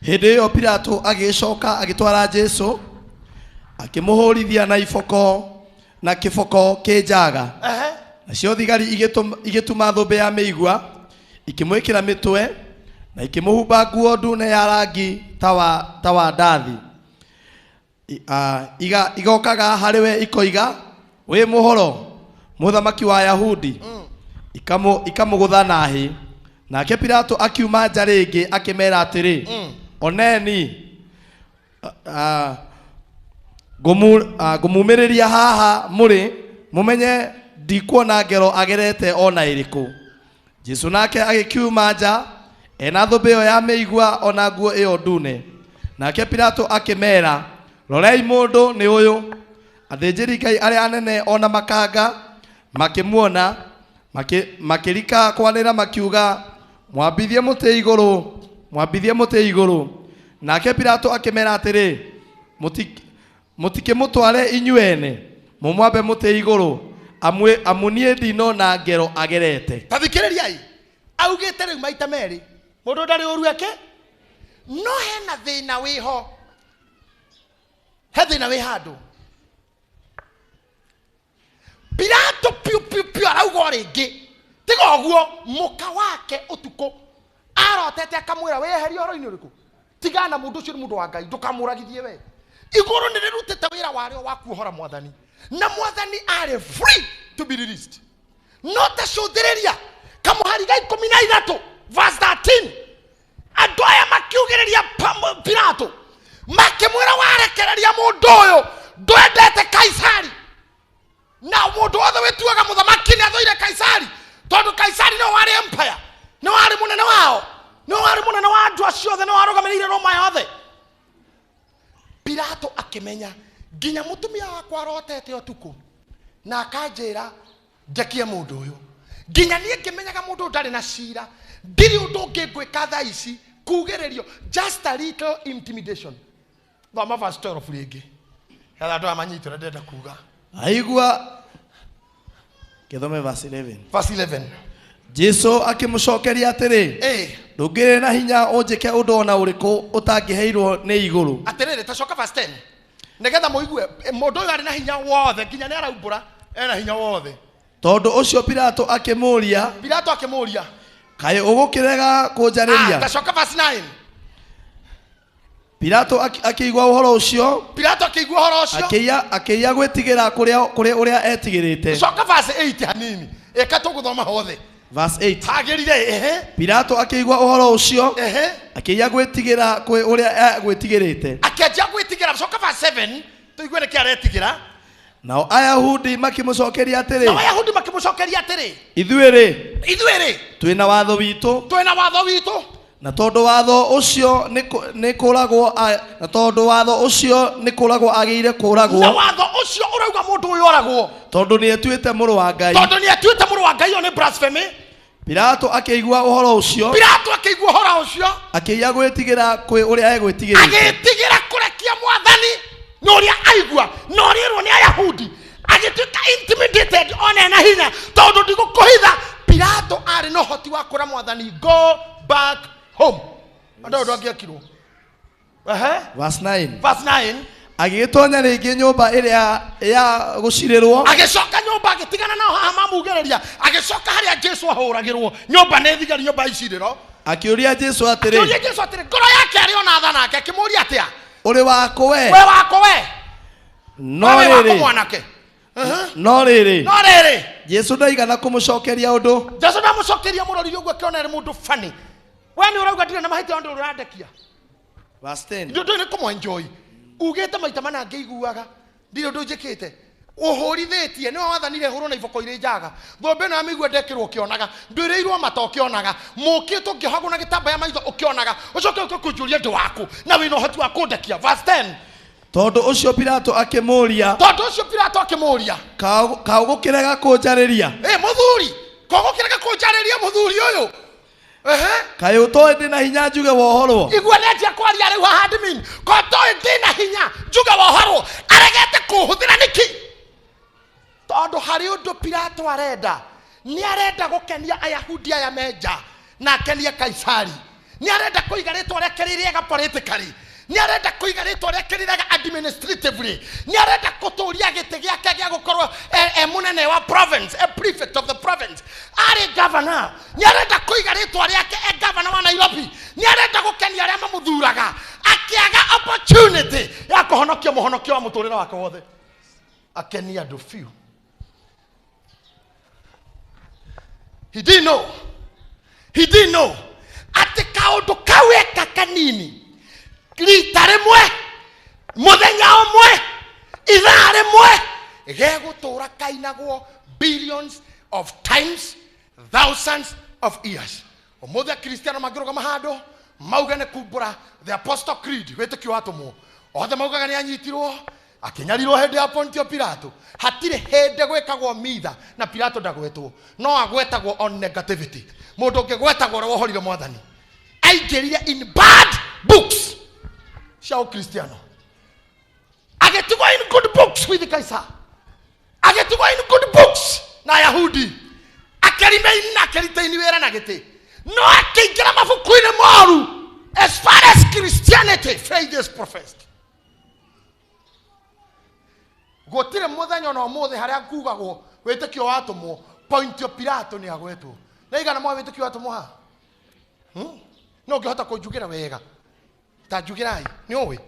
Hĩndĩ ĩyo Pilato agĩcoka agĩtwara Jesu, akĩmũhũrithia na iboko na kĩboko kĩnjaga. Nacio thigari igĩtuma thũmbĩ ya mĩigua, ikĩmwĩkĩra mĩtwe, na ikĩmũhumba nguo ndune ya rangi ta wa ndathi. Igokaga harĩ we ikoiga, "Wĩ mũhoro, mũthamaki wa Ayahudi?" Ikamũgũtha na hĩ. Nake Pilato akiuma nja rĩngĩ, akĩmera atĩrĩ, "Oneni, ngũmumĩrĩria haha mũrĩ mũmenye ndikuona ngero agerete ona ĩrĩkũ." Jesu nake agĩkiuma nja ena thũmbĩ ĩyo ya mĩigua ona nguo ĩyo ndune. Nake Pilato akĩmera, "Rorei, mũndũ nĩ ũyũ." Athĩnjĩri Ngai arĩa anene ona makanga makĩmuona, makĩrika kwanĩra makiuga, "Mwambithie mũtĩ igũrũ, mwambithie mũtĩ igũrũ." Nake Pilato akĩmera atĩrĩ, "Mũtikĩmũtware inyuĩ ene, mũmwambe mũtĩ igũrũ, amu niĩ ndinona ngero agerete." Ta thikĩrĩriai, augĩte rĩu maita merĩ mũndũ ndarĩ ũru eke, no hena thĩna wĩho, he thĩna wĩ handũ. Pilato piũ piũ piũ arauga o rĩngĩ, tiga ũguo mũka wake ũtukũ arotete akamwĩra, "Wĩyeherie ũhoro-inĩ ũrĩkũ? Tigana mũndũ ũcio, nĩ mũndũ wa Ngai, ndũkamũragithie we." Igũrũ nĩ rĩrutĩte wĩra warĩo wa kuohora Mwathani, na Mwathani arĩ free to be released. No ta cũthĩrĩria kamũhari ga 13, verse 13. Andũ aya makiugĩrĩria Pilato, makĩmwĩra, "Warekereria mũndũ ũyũ, ndwendete Kaisari, na mũndũ wothe wĩtuaga mũthamaki nĩ athũire Kaisari," tondũ Kaisari nĩwe warĩ empire, nĩwe warĩ mũnene wao, nĩwe warĩ mũnene wa andũ acio othe, nĩwe warũgamĩrĩire Roma yothe. Pilato akĩmenya, nginya mũtumia wakwa arotete ũtukũ na akanjĩra ndekie mũndũ ũyũ, nginya niĩ ngĩmenyaga mũndũ ũyũ ndarĩ na cira, ndirĩ ũndũ ũngĩ ngwĩka thaa ici kugĩrĩrio, just a little intimidation. Thoma verse 12 rĩngĩ getha andũ aya manyite ũrĩa ndĩrenda kuga. Aigua gĩthome verse 11. Verse 11. Jesu akĩmũcokeria atĩrĩ, "Ndũngĩrĩ na hinya ũnjĩke ũndũ ona ũrĩkũ ũtangĩheirwo nĩ igũrũ." Atĩrĩrĩ, tacoka verse 10 nĩgetha mũigue. Mũndũ ũyũ arĩ na hinya wothe, nginya nĩ araumbũra ena hinya wothe. Tondũ ũcio Pilato akĩmũũria, Pilato akĩmũũria, "Kaĩ ũgũkĩrega kũnjarĩria?" Tacoka verse 9. Pilato akĩigua ũhoro ũcio, Pilato akĩigua ũhoro ũcio, akĩiya gwĩtigĩra kũrĩa kũrĩ ũrĩa etigĩrĩte. Coka verse 8 hanini, ĩka tũgũthoma hothe. Verse 8. Hagĩrire, ehe. Pilato akĩigua ũhoro ũcio, akĩiya gwĩtigĩra kwĩ ũrĩa egwĩtigĩrĩte. Akĩanjia gwĩtigĩra. Coka verse 7 tũigue nĩkĩ aretigĩra. Nao Ayahudi makĩmũcokeria Nao atĩrĩ, Ayahudi makĩmũcokeria atĩrĩ, "Ithuĩ rĩ, "Ithuĩ rĩ, twĩna watho witũ, twĩna watho witũ, na tondũ watho ũcio nĩ kũragwo na tondũ watho ũcio nĩ kũragwo agĩire na kũragwo, watho ũcio ũrauga mũndũ ũyũ oragwo, tondũ nĩ etuĩte mũrũ wa Ngai." Tondũ nĩ atuĩte mũrũ wa Ngai. Ĩyo nĩ blasphemy. Pilato akĩigua ũhoro ũcio, Pilato akĩigua ũhoro ũcio, akĩiya gwĩtigĩra kwĩ ũrĩa egwĩtigĩrĩte. Agĩtigĩra kũrekia Mwathani nĩ ũrĩa aigua na ũrĩrwo nĩ Ayahudi, agĩtuĩka intimidated ona ena hinya, tondũ ndigũkũhitha, Pilato arĩ na ũhoti wa kũra Mwathani, "Go back home." Andũ ũndũ angĩekirwo. Ehe. Verse 9. Verse 9. Agĩgĩtonya rĩngĩ nyũmba ĩrĩa ya gũcirĩrwo, Agĩcoka nyũmba, agĩtigana nao haha mamugĩrĩria, agĩcoka harĩa Jesu ahũragĩrwo nyũmba nĩ thigari, nyũmba ya icirĩro. Akĩũria Jesu atĩrĩ, Akĩũria Jesu atĩrĩ, ngoro yake arĩ ona tha nake, akĩmũũria atĩa? "Ũrĩ wakũ we?" "We wako we?" No "We wako, rĩrĩ, mwanake?" no rĩrĩ, No rĩrĩ, Jesu ndaigana kũmũcokeria ũndũ. Jesu ndamũcokeria. Mũrorire ũguo, akĩona arĩ mũndũ bani. "We nĩ ũrauga ndirĩ na mahĩtia, ndũ ũrandekia." Verse 10. Ndũ nĩ kũmwenjoi ugĩte maita mana ngĩiguaga. Ndirĩ ũndũ njĩkĩte. Ũhũrithĩtie nĩwe wathanire hũrwo na iboko irĩ njaga. Thũmbĩ ĩno ya mĩigua ndekĩrwo ũkĩonaga, ndwĩrĩirwo mata ũkĩonaga, mũkĩtwo ngĩohagwo na gĩtambaya maitho ũkĩonaga, ũcoke ũke kũnjũria ndĩ waku na wĩna ũhoti wa kũndekia. Verse 10. Tondũ ũcio Pilato akĩmũũria, Tondũ ũcio Pilato akĩmũũria, kaũ gũkĩrega kũnjarĩria? Ĩ mũthuri, kogũkĩrega kũnjarĩria mũthuri ũyũ? Ehe. Kaĩ ũtoĩ ndĩ na hinya njuge wohorwo? Igua nĩanjia kwaria rĩu haha admin. Ko toĩ ndĩna hinya njuge wohorwo, aregete kũhũthĩra nĩkĩ? Tondũ harĩ ũndũ Pilato arenda, nĩ arenda gũkenia Ayahudi aya me nja na akenie Kaisari. Nĩ arenda kũiga rĩtwa rĩake rĩ rĩega politically, nĩ arenda kũiga rĩtwa rĩake rĩ rĩega administratively, nĩ arenda gũtũria gĩtĩ gĩake gĩa gũkorwo e mũnene wa province, e prefect of the province, arĩ governor. Nĩ arenda kũiga rĩtwa rĩake e governor wa Nairobi, nĩ arenda gũkenia arĩa mamũthuraga, akĩaga opportunity ya kũhonokia mũhonokio wa mũtũrĩre wake wothe, akenia andũ biũ. He didn't know. He didn't know atĩ kaũndũ kau eka kanini rita rĩmwe mũthenya ũmwe ithaa rĩmwe gegũtũra kainagwo billions of times, thousands of years. Ũmũthĩ akristiano mangĩrũgama handũ mauge nĩ kumbũra the Apostle Creed, wĩtĩkio wa atũmwo othe, maugaga nĩ anyitirwo akĩnyarirwo hĩndĩ ya Pontio Pilato. Hatirĩ hĩndĩ gwĩkagwo mitha na Pilato ndagwetwo, no agwetagwo on negativity. Mũndũ ũngĩ gwetagwo ũrĩa wohorire mwathani aingĩrire in bad books cia ũkristiano, agĩtigwo in good books with Kaisar, agĩtigwo in good books na Ayahudi, akĩremain na akĩretain wĩra na gĩtĩ, no akĩingĩra mabuku-inĩ moru as far as Christianity faith is professed. Gũtirĩ mũthenya ona ũmũthĩ harĩa kugagwo wĩtĩkio wa atũmwo Pontio Pilato nĩ agwetwo. Na igana mwa wĩtĩkio wa atũmwo haha? No ũngĩhota kũnjugĩra wega ta njugĩrai. Nĩ ũĩ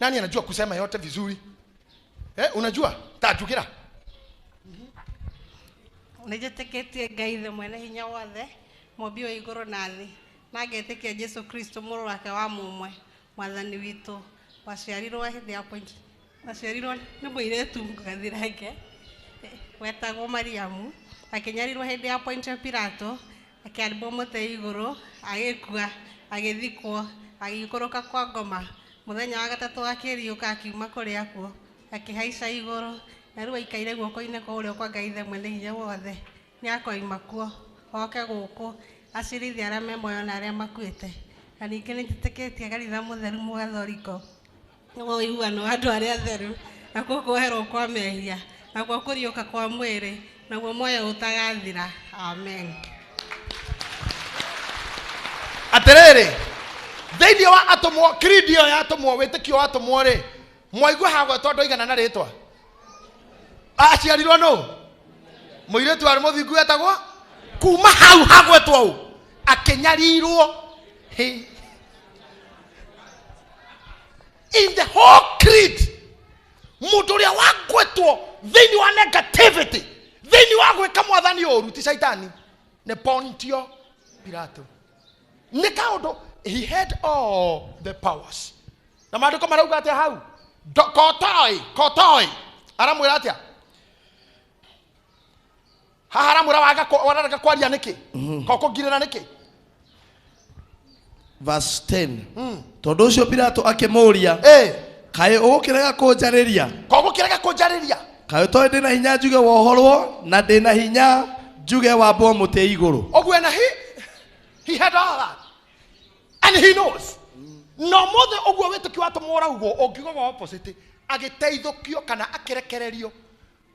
nani anajua kusema yote vizuri? Unajua ta njugĩra. Nĩ njĩtĩkĩtie Ngai Ithe mwene hinya wothe, mũmbi wa igũrũ na thĩ, na ngetĩkia Jesu Kristo mũrũ wake wa mũmwe, mwathani witũ, waciarirwo hĩndĩ ya point waciarirwo nĩ mũirĩtu gathirange wetagwo Mariamu, akĩnyarirwo hĩndĩ ya Pontio Pilato, akĩambwo mũtĩ igũrũ, agĩkua, agĩthikwo, agĩikũrũka kwa ngoma, mũthenya wa gatatũ akĩriũka akiuma kũrĩ akuũ, akĩhaica igũrũ, na rĩu aikaire guoko-inĩ kwa ũrĩo kwa Ngai Ithe mwene hinya wothe. Nĩ akoima kuo oke gũkũ acirithie arĩa me muoyo na arĩa makuĩte. Na ningĩ nĩ njĩtĩkĩtie kanitha mũtheru mũgathoriko, nĩguo ũiguano wa andũ arĩa atheru, nakuo kuoherwo kwa mehia, nakuo kũriũka kwa mwĩrĩ, naguo muoyo ũtagathira. Amen. Atĩrĩrĩ, thĩinĩ wa atũmwo, creed ĩyo ya atũmwo, wĩtĩkio wa atũmwo rĩ, mwaigua hagwetwo andũ aigana na rĩtwa? Aciarirwo nũ? Mũirĩtu warĩ mũthingu wetagwo kuma hau hagwetwo ũ akĩnyarirwo. He. In the whole creed, mũndũ ũrĩa wagwetwo thĩinĩ wa negativity, thĩinĩ wa gwĩka mwathani ũru, ti Shaitani, nĩ Pontio Pilato. Nĩ kaũndũ he had all the powers, na maandĩko marauga atĩa hau? Kotoi kotoi aramwĩra atĩa haha? Aramwĩra waga wararega kwaria nĩkĩ, kokũngirĩra nĩkĩ? Verse 10. Tondũ ũcio Pilato akĩmũũria, kaĩ ũgũkĩrega kũnjarĩria? Kogũkĩrega kũnjarĩria? Kaĩ ũtoĩ ndĩna hinya njuge wohorwo na ndĩna hinya njuge wambwo mũtĩ igũrũ? Ũguo na he had all that and he knows. No mothe ũguo wĩtĩkio wa atũmwo ũraugwo, ũngiugaga opposite, agĩteithũkio kana akĩrekererio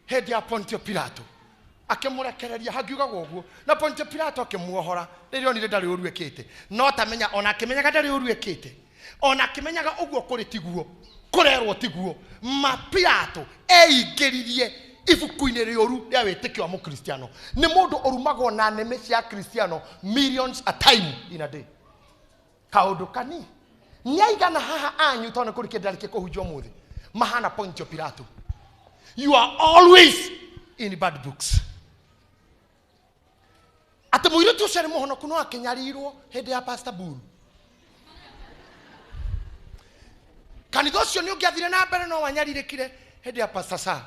hĩndĩ ya Pontio Pilato, akĩmũrekereria, hangiugagwo ũguo, na Pontio Pilato akĩmuohora rĩrĩa onire ndarĩ ũru ĩkĩte. No tamenya ona akĩmenyaga ndarĩ ũru ĩkĩte, ona akĩmenyaga ũguo kũrĩ tiguo kũrerwo tiguo ma, Pilato eingĩririe ibuku-inĩ rĩũru rĩa wĩtĩkio wa mũkristiano. Nĩ mũndũ ũrumagwo na nĩmĩ cia kristiano millions a time in a day. Kaũndũ kani nĩ aigana haha anyu, tondũ nĩ kũrĩ kĩndũ ndarĩkia kũhunjia ũmũthĩ, mahana Pontio Pilato? You are always in bad books. Atĩ mũirĩtu ũcio arĩ mũhonoku no akĩnyarirwo hĩndĩ ya Pastor Buru, kanitha ũcio nĩ ũngĩathire na mbere no wanyarirĩkire Hĩndĩ ya Pastor Sarah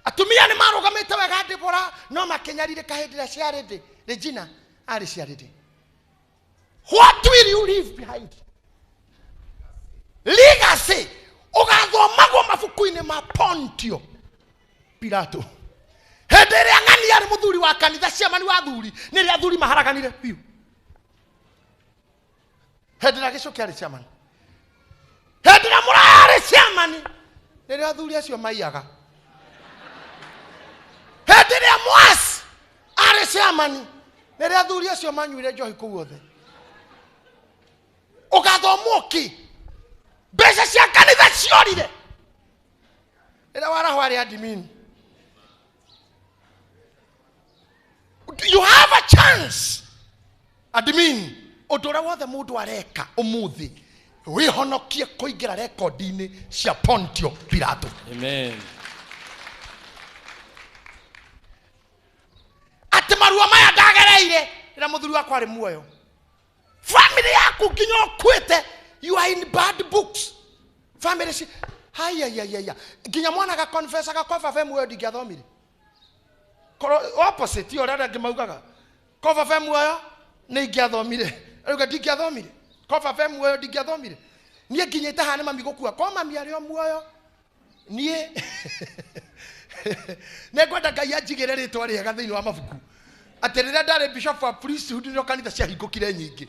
atumia nĩ marũgamĩte wega Deborah no makĩnyarirĩka hĩndĩ ĩrĩa ciarĩ Regina arĩ ciarĩ. What will you leave behind? Legacy ũgathomagwo mabuku-inĩ ma Pontio Pilato. Hĩndĩ ĩrĩa ng'ani arĩ mũthuri wa kanitha, ciamani wa athuri, nĩrĩa athuri maharaganire biũ. Hĩndĩ ĩrĩa Gĩcũkĩ arĩ ciamani, hĩndĩ ĩrĩa Mũraya arĩ ciamani, nĩrĩo athuri acio maiyaga. Hĩndĩ ĩrĩa Mwasi arĩ ciamani, nĩrĩo athuri acio manyuire njohi kũu othe. Ũgathomwo kĩ? Mbeca cia kanitha ciorire rĩrĩa waraho arĩ admin. You have a chance, admin. Ũndũ ũrĩa wothe mũndũ areka ũmũthĩ, wĩhonokie kũingĩra rekondi-inĩ cia Pontio Pilato. Amen. Atĩ maruo maya ndagereire rĩrĩa mũthuri wakwa arĩ muoyo, family yaku nginya ũkuĩte, you are in bad books. Family ci haiyaiyaiya, nginya mwana gakonfesaga kwa baba e muoyo ndingĩathomire. Korwo opposite ũrĩa arĩa angĩ maugaga, ko baba e muoyo nĩ ingĩathomire, rĩu ndingĩathomire. Ko baba e muoyo ndingĩathomire. Niĩ nginyĩte haha nĩ mami gũkua, ko mami arĩ o muoyo niĩ nĩ ngwenda Ngai anjigĩre rĩtwa rĩega thĩinĩ wa mabuku, atĩ rĩrĩa ndarĩ bishop wa priesthood nĩrĩo kanitha ciahingũkire nyingĩ.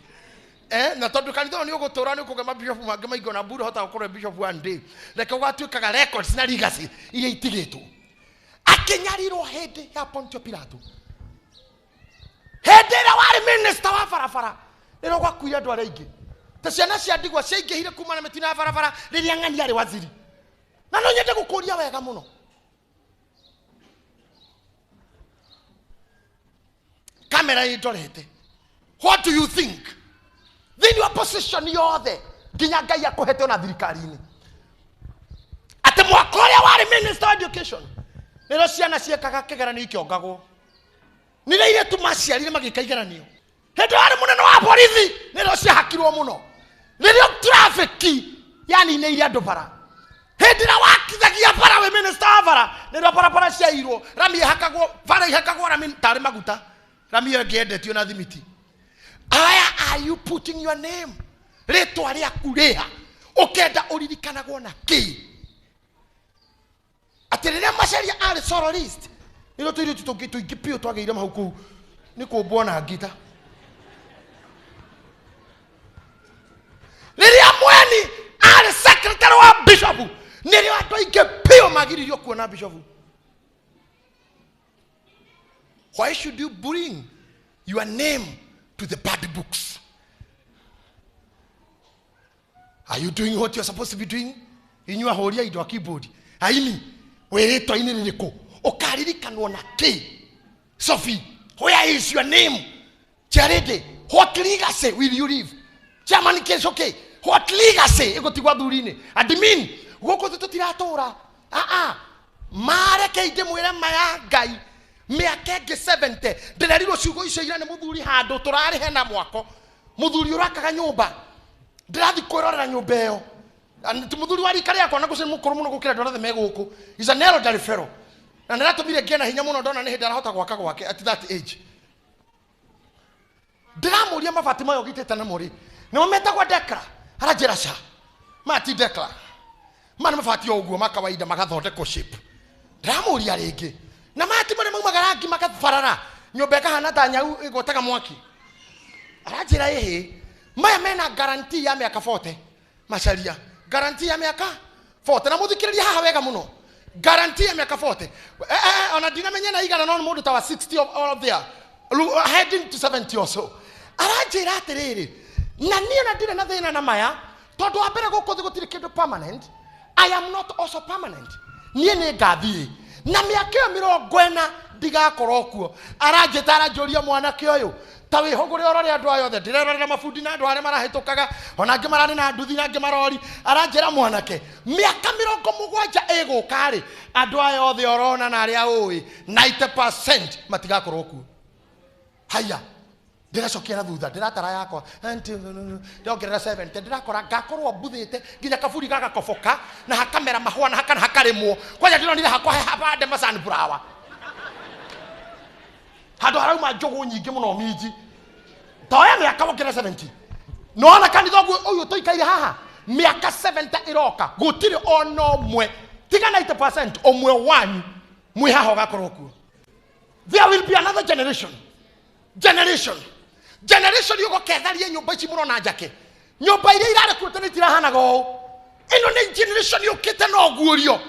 Na tondũ kanitha ũyũ nĩ ũgũtũra, nĩ ũkũgĩa mabishopu mangĩ maingĩ, ona mbura hota gũkorwo bishop one day, reke ũgatuĩkaga records na legacy iria itigĩtwo. Akĩnyarirwo hĩndĩ ya Pontio Pilato, hĩndĩ ĩrĩa warĩ minister wa barabara, rĩrĩa gwakuire andũ arĩa aingĩ ta ciana cia ndigwa ciaingĩhire kuma na mĩtino ya barabara rĩrĩa ng'ani arĩ waziri. Na no nyende gũkũria wega mũno, kamera ĩndorete, what do you think thĩinĩ wa position yothe nginya Ngai akũhete ona thirikari-inĩ, atĩ mwaka ũrĩa warĩ minister wa education nĩrĩo ciana ciekaga kĩgeranio ikĩongagwo, nĩrĩo airĩtu maciarire magĩka igeranio? Hĩndĩ warĩ mũnene wa borithi nĩrĩo ciahakirwo mũno, nĩrĩo trafiki yaninĩire andũ bara? Hĩndĩ ĩrĩa wakithagia bara wĩ minister wa bara nĩrĩo barabara ciairwo rami, ĩhakagwo bara, ihakagwo rami tarĩ maguta, rami ĩyo ĩngĩ yendetio na thimiti. Aya, are you putting your name, rĩtwa rĩaku rĩha ũkenda ũririkanagwo na kĩ? Atĩ rĩrĩa Macharia arĩ soloist nĩrĩo tũirĩtu tũngĩ tũingĩ biũ twagĩire mau kũu nĩ kũmbwo na ngita. Rĩrĩa Mweni arĩ secretary wa bishop nĩrĩo andũ aingĩ biũ magiririo kuona bishop. Why should you bring your name to the bad books? Are you doing what you're supposed to be doing? Inyuĩ ahũri a indo a keyboard, aini, wĩrĩtwa-inĩ rĩrĩkũ ũkaririkanwo na kĩ? Sophie, where is your name? Charity, what legacy will you leave? Chairman Keshoke, what legacy ĩgũtigwo athuri-inĩ? Admin, gũkũ thĩ tũtiratũra. Aa, mareke ndĩmwĩre maya Ngai, mĩaka ĩngĩ 70 ndĩrerirwo ciugo icio ira nĩ mũthuri handũ tũrarĩ hena mwako, mũthuri ũrakaga nyũmba, ndĩrathiĩ kwĩrorera nyũmba ĩyo. Na ti mũthuri wa rika rĩakwa, na gũcio nĩ mũkũrũ mũno gũkĩra andũ arĩa othe me gũkũ. Is an elderly fellow, na nĩratũmire ngĩe na hinya mũno ndona nĩ hĩndĩ arahota gwaka gwake at that age. Ndĩramũria, mabati maya ũgitĩte namo rĩ, nĩmo metagwo dekra? Aranjĩra, ca, maya ti dekra, maya nĩ mabati o ũguo ma kawaida magathondekwo shape. Ndĩramũria rĩngĩ, na maya ti marĩa maumaga rangi makabarara nyũmba ĩkahana ta nyau ĩgwataga mwaki? Aranjĩra, ĩhĩ, maya mena guarantee ya mĩaka 40. Macaria, guarantee ya mĩaka 40. Na mũthikĩrĩrie haha wega mũno, guarantee ya mĩaka 40. Ona ndinamenya na igana, no nĩ mũndũ ta wa 60 or there heading to 70 or so. Aranjĩra atĩrĩrĩ, na niĩ ona ndirĩ na thĩna na maya, tondũ wa mbere gũkũ thĩ gũtirĩ kĩndũ permanent. I am not also permanent. Niĩ nĩ ngathiĩ na mĩaka ĩyo 40 ndigakorwo kuo. Aranjĩta, aranjũria, mwanake ũyũ, ta wĩhũgũre ũrore andũ aya othe. Ndĩrerorera mabundi na andũ arĩa marahĩtũkaga, ona angĩ mararĩ na nduthi na angĩ marori. Aranjĩra, mwanake, mĩaka 70 ĩgũka rĩ, andũ aya othe ũrona na arĩa ũĩ, 90% matigakorwo kuo. Haya. Ndĩracokia na thutha, ndĩratara yakwa, ndĩrongerera 70, ndĩrakora ngakorwo mbuthĩte nginya kaburi gagakoboka na hakamera mahũa na hakana hakarĩmwo. Kwanja ndĩronire hakwa he habande ma sunflower. Handũ harauma njũgũ nyingĩ mũno minji. Toya mĩaka wongerere 70. Nona kanitha ũguo ũyũ tũikaire haha mĩaka 70 ĩroka gũtirĩ ona ũmwe tiga 90% ũmwe wanyu mwĩ haha ũgakorwo kuo. There will be another generation. Generation. Generation yũgoka ĩtharie nyũmba ici mũrona njake. Nyũmba iria irarĩ kuo tene itirahanaga ũũ. Ĩno nĩ generation yũkĩte na ũguũrio.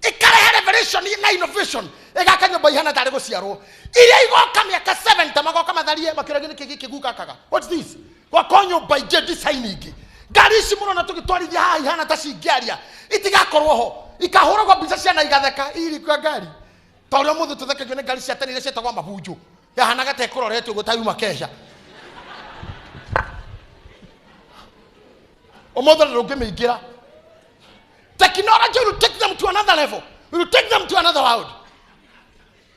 Ĩkarehe revelation na innovation. Ĩgaka nyũmba ihana tarĩ gũciarwo. Iria igoka mĩaka 70 magoka matharie makĩũragia nĩkĩ gĩkĩ gukakaga. What's this? Gwakwo nyũmba ingĩ design ingĩ. Ngari ici mũrona tũgĩtwarithia haha ihana ta cingĩaria itigakorwo ho. Ikahũragwo mbica ciana igatheka irikua ngari. Ta ũrĩa ũmũthĩ tũthekagio nĩ ngari cia tene iria cietagwo mabunjũ. Yahanaga ta ĩkũrorete ũguo ta yuma kesha. Ũmũthĩ ndũngĩmĩingĩra. Technology will take them to another level. Will take them to another world.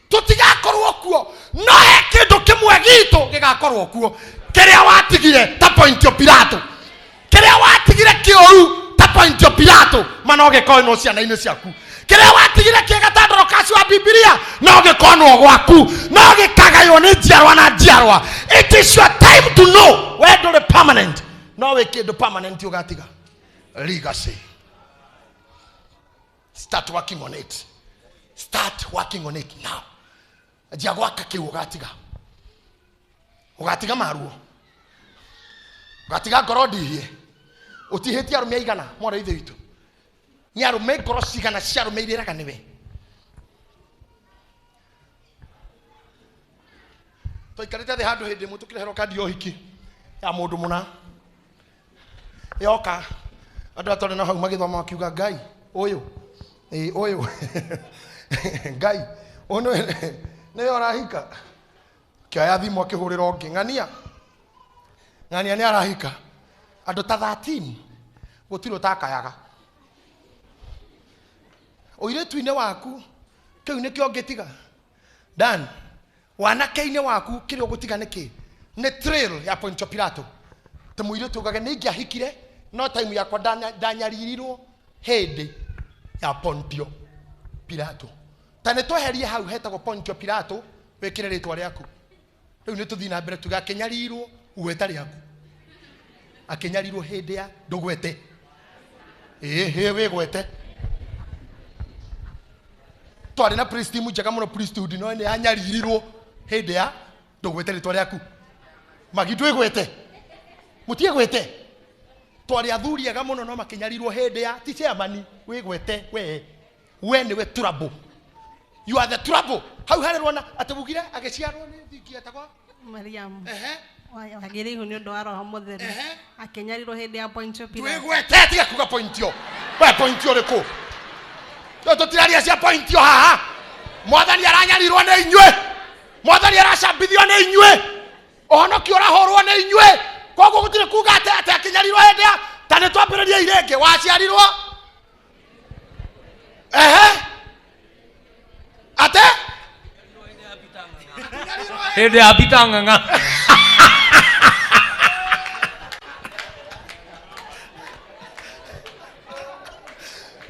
Tũtigakorwo kuo, no he kĩndũ kĩmwe gitũ gĩgakorwo kuo. Kĩrĩa watigire ta Pontio Pilato. Kĩrĩa watigire kĩũru ta Pontio Pilato, ma no gĩkonwo ciana-inĩ ciaku. Kĩrĩa watigire kĩega ta Dorokasi wa Bibilia, no gĩkonwo gwaku, no gĩkagaywo nĩ njiarwa na njiarwa. It is your time to know we ndũrĩ permanent, no wĩ kĩndũ permanent ũgatiga. Legacy. Start working on it. Start working on it now. Anjia gwaka kĩu ũgatiga. Ũgatiga maruo. Ũgatiga ngoro ndihie. Ũtihĩtie arũme aigana mwana ithe witũ. Nĩ arũme ngoro cigana cia arũme irĩraga nĩwe. Twaikarĩte thĩ handũ hĩndĩ ĩmwe tũkĩreherwo kandi ya ũhiki ya mũndũ mũna. Yoka andũ atwarĩ na hau magĩthoma makiuga Ngai ũyũ, ĩĩ ũyũ Ngai ũyũ nĩwe ũrahika. Kĩoya thimũ akĩhũrĩra ũngĩ, ng'ania ng'ania nĩ arahika. Andũ ta 13 gũtirĩ ũtakayaga. Ũirĩtu-inĩ waku kĩu nĩkĩo ũngĩtiga. Dan, wanake-inĩ waku kĩrĩa ũgũtiga nĩkĩ? Nĩ trail ya Pontio Pilato. Ta mũirĩtu ugage nĩ ingĩahikire no time yakwa ndanyaririrwo hĩndĩ ya Pontio Pilato. Ta nĩ tweherie hau hetagwo Pontio Pilato wĩkĩre rĩtwa rĩaku. Rĩu nĩ tũthiĩ na mbere tuge akĩnyarirwo gweta rĩaku. Akĩnyarirwo hĩndĩ ya ndũgwete. Ĩĩ, ĩĩ, wĩgwete. Twarĩ na priest team njega mũno priesthood no nĩ yanyaririrwo hĩndĩ ya ndũgwete rĩtwa rĩaku. Magi ndwĩgwete. Mũtiĩgwete. Twarĩ athuri ega mũno no makĩnyarirwo hĩndĩ ya ti chairman wĩgwete we. We nĩwe trouble. You are the trouble. Hau harerwo na atĩ ugire agĩciarwo nĩ thingi etagwo Mariamu. Ehe. Wagĩrĩirwo nĩ ũndũ wa Roho Mũtheru. Ehe. Akĩnyarirwo hĩndĩ ya Pontio Pilato. Twĩgwete tiga kuga Pontio. We Pontio ũrĩkũ? Tũ tũtiraria cia Pontio haha. Mwathani aranyarirwo nĩ inyuĩ. Mwathani aracambithio nĩ inyuĩ. Ũhonokio ũrahũrwo nĩ inyuĩ. Koguo gũtirĩ kuga atĩ atĩ akĩnyarirwo hĩndĩ ya ta nĩ twambĩrĩrie irĩngĩ. Waciarirwo? Ehe. Ate? Hĩndĩ ya Peter Ng'ang'a.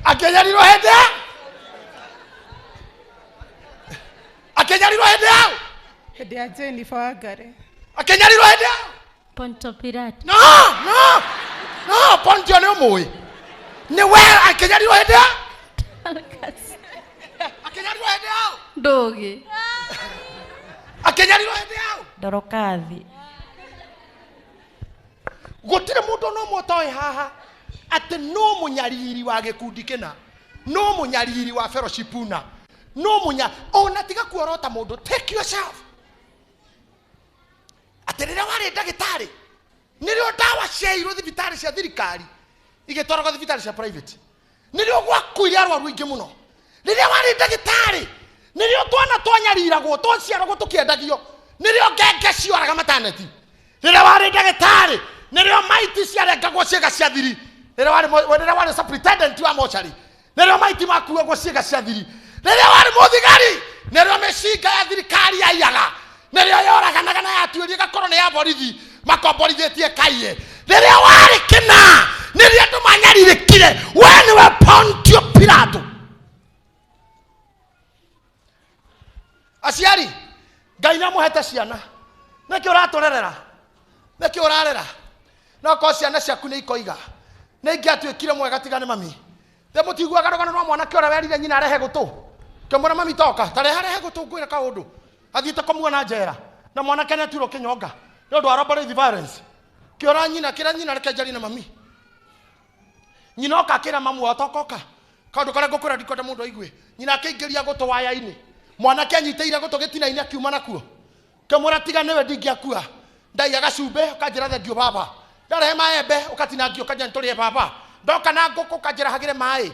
Akĩnyarirwo hĩndĩ ya? Akĩnyarirwo hĩndĩ ya? Hĩndĩ ya Jennifer Wangari. Akĩnyarirwo hĩndĩ ya? Pontio Pilato. No, no. No, Pontio nĩ ũmũĩ. Nĩ we akĩnyarirwo hĩndĩ ya? Akĩnyarirwo hĩndĩ ya? Ndũgĩ. Akĩnyarirwo hĩndĩ ya? Ndorokathi. Gũtirĩ mũndũ ona ũmwe ũtoĩ haha atĩ no mũnyariri wa gĩkundi kĩna, no mũnyariri wa fellowship na, no mũnya, ona tiga kuorota mũndũ, take yourself. Atĩ rĩrĩa warĩ ndagĩtarĩ, nĩrĩo ndawa ciairwo thibitarĩ cia thirikari igĩtwaragwo thibitarĩ cia private. Nĩrĩo gwakuire arwaru aingĩ mũno. Rĩrĩa warĩ ndagĩtarĩ, nĩrĩo twana twanyariragwo, twaciaragwo tũkĩendagio, nĩrĩo ngenge cioraga mataneti. Rĩrĩa warĩ ndagĩtarĩ, nĩrĩo maiti ciarengagwo ciĩga cia thiri. Rĩrĩa warĩ superintendent wa mocarĩ, nĩrĩo maiti makuagwo ciĩga cia thiri. Rĩrĩa warĩ mũthigari, nĩrĩo mĩcinga ya thirikari yaiyaga. Nĩrĩo yoraganaga na yatuĩria ĩgakorwo nĩ ya borithi makomborithĩtie kaiye. Rĩrĩa warĩ kĩna nĩrĩo andũ manyarirĩkire, we nĩwe Pontio Pilato. Aciari, Ngai nĩamũhete ciana, nĩkĩ ũratũrerera, nĩkĩ ũrarera? No korwo ciana ciaku nĩ ikoiga nĩ ingĩatuĩkire mwega tiga nĩ mami. Thĩ mũtiguaga rũgano rwa mwanake ũrĩa werire nyina arehe gũtũ, kĩmwĩra mami toka tareha rehe gũtũ ngwĩre kaũndũ, athiĩte kũmuona njera na mwanake nĩatuirwo kĩnyonga nĩ ũndũ wa robbery with violence. Kĩora nyina, kĩra nyina reke njarie na mami. Nyina oka akĩra mamu wao tokoka kaũndũ karĩa ngũkwĩra ndikwenda mũndũ aigue. Nyina akĩingĩria gũtũ waya-inĩ, mwanake anyitĩire gũtũ gĩtina-inĩ akiuma nakuo, kĩmwĩra tiga nĩwe ndingĩakua, ndaiya gacumbĩ ũkanjĩra thengio baba, ndarehe maembe ũkatinangio ũkanjĩra nĩtũrĩe baba, ndoka na ngũkũ ũkanjĩra hagĩre maĩ,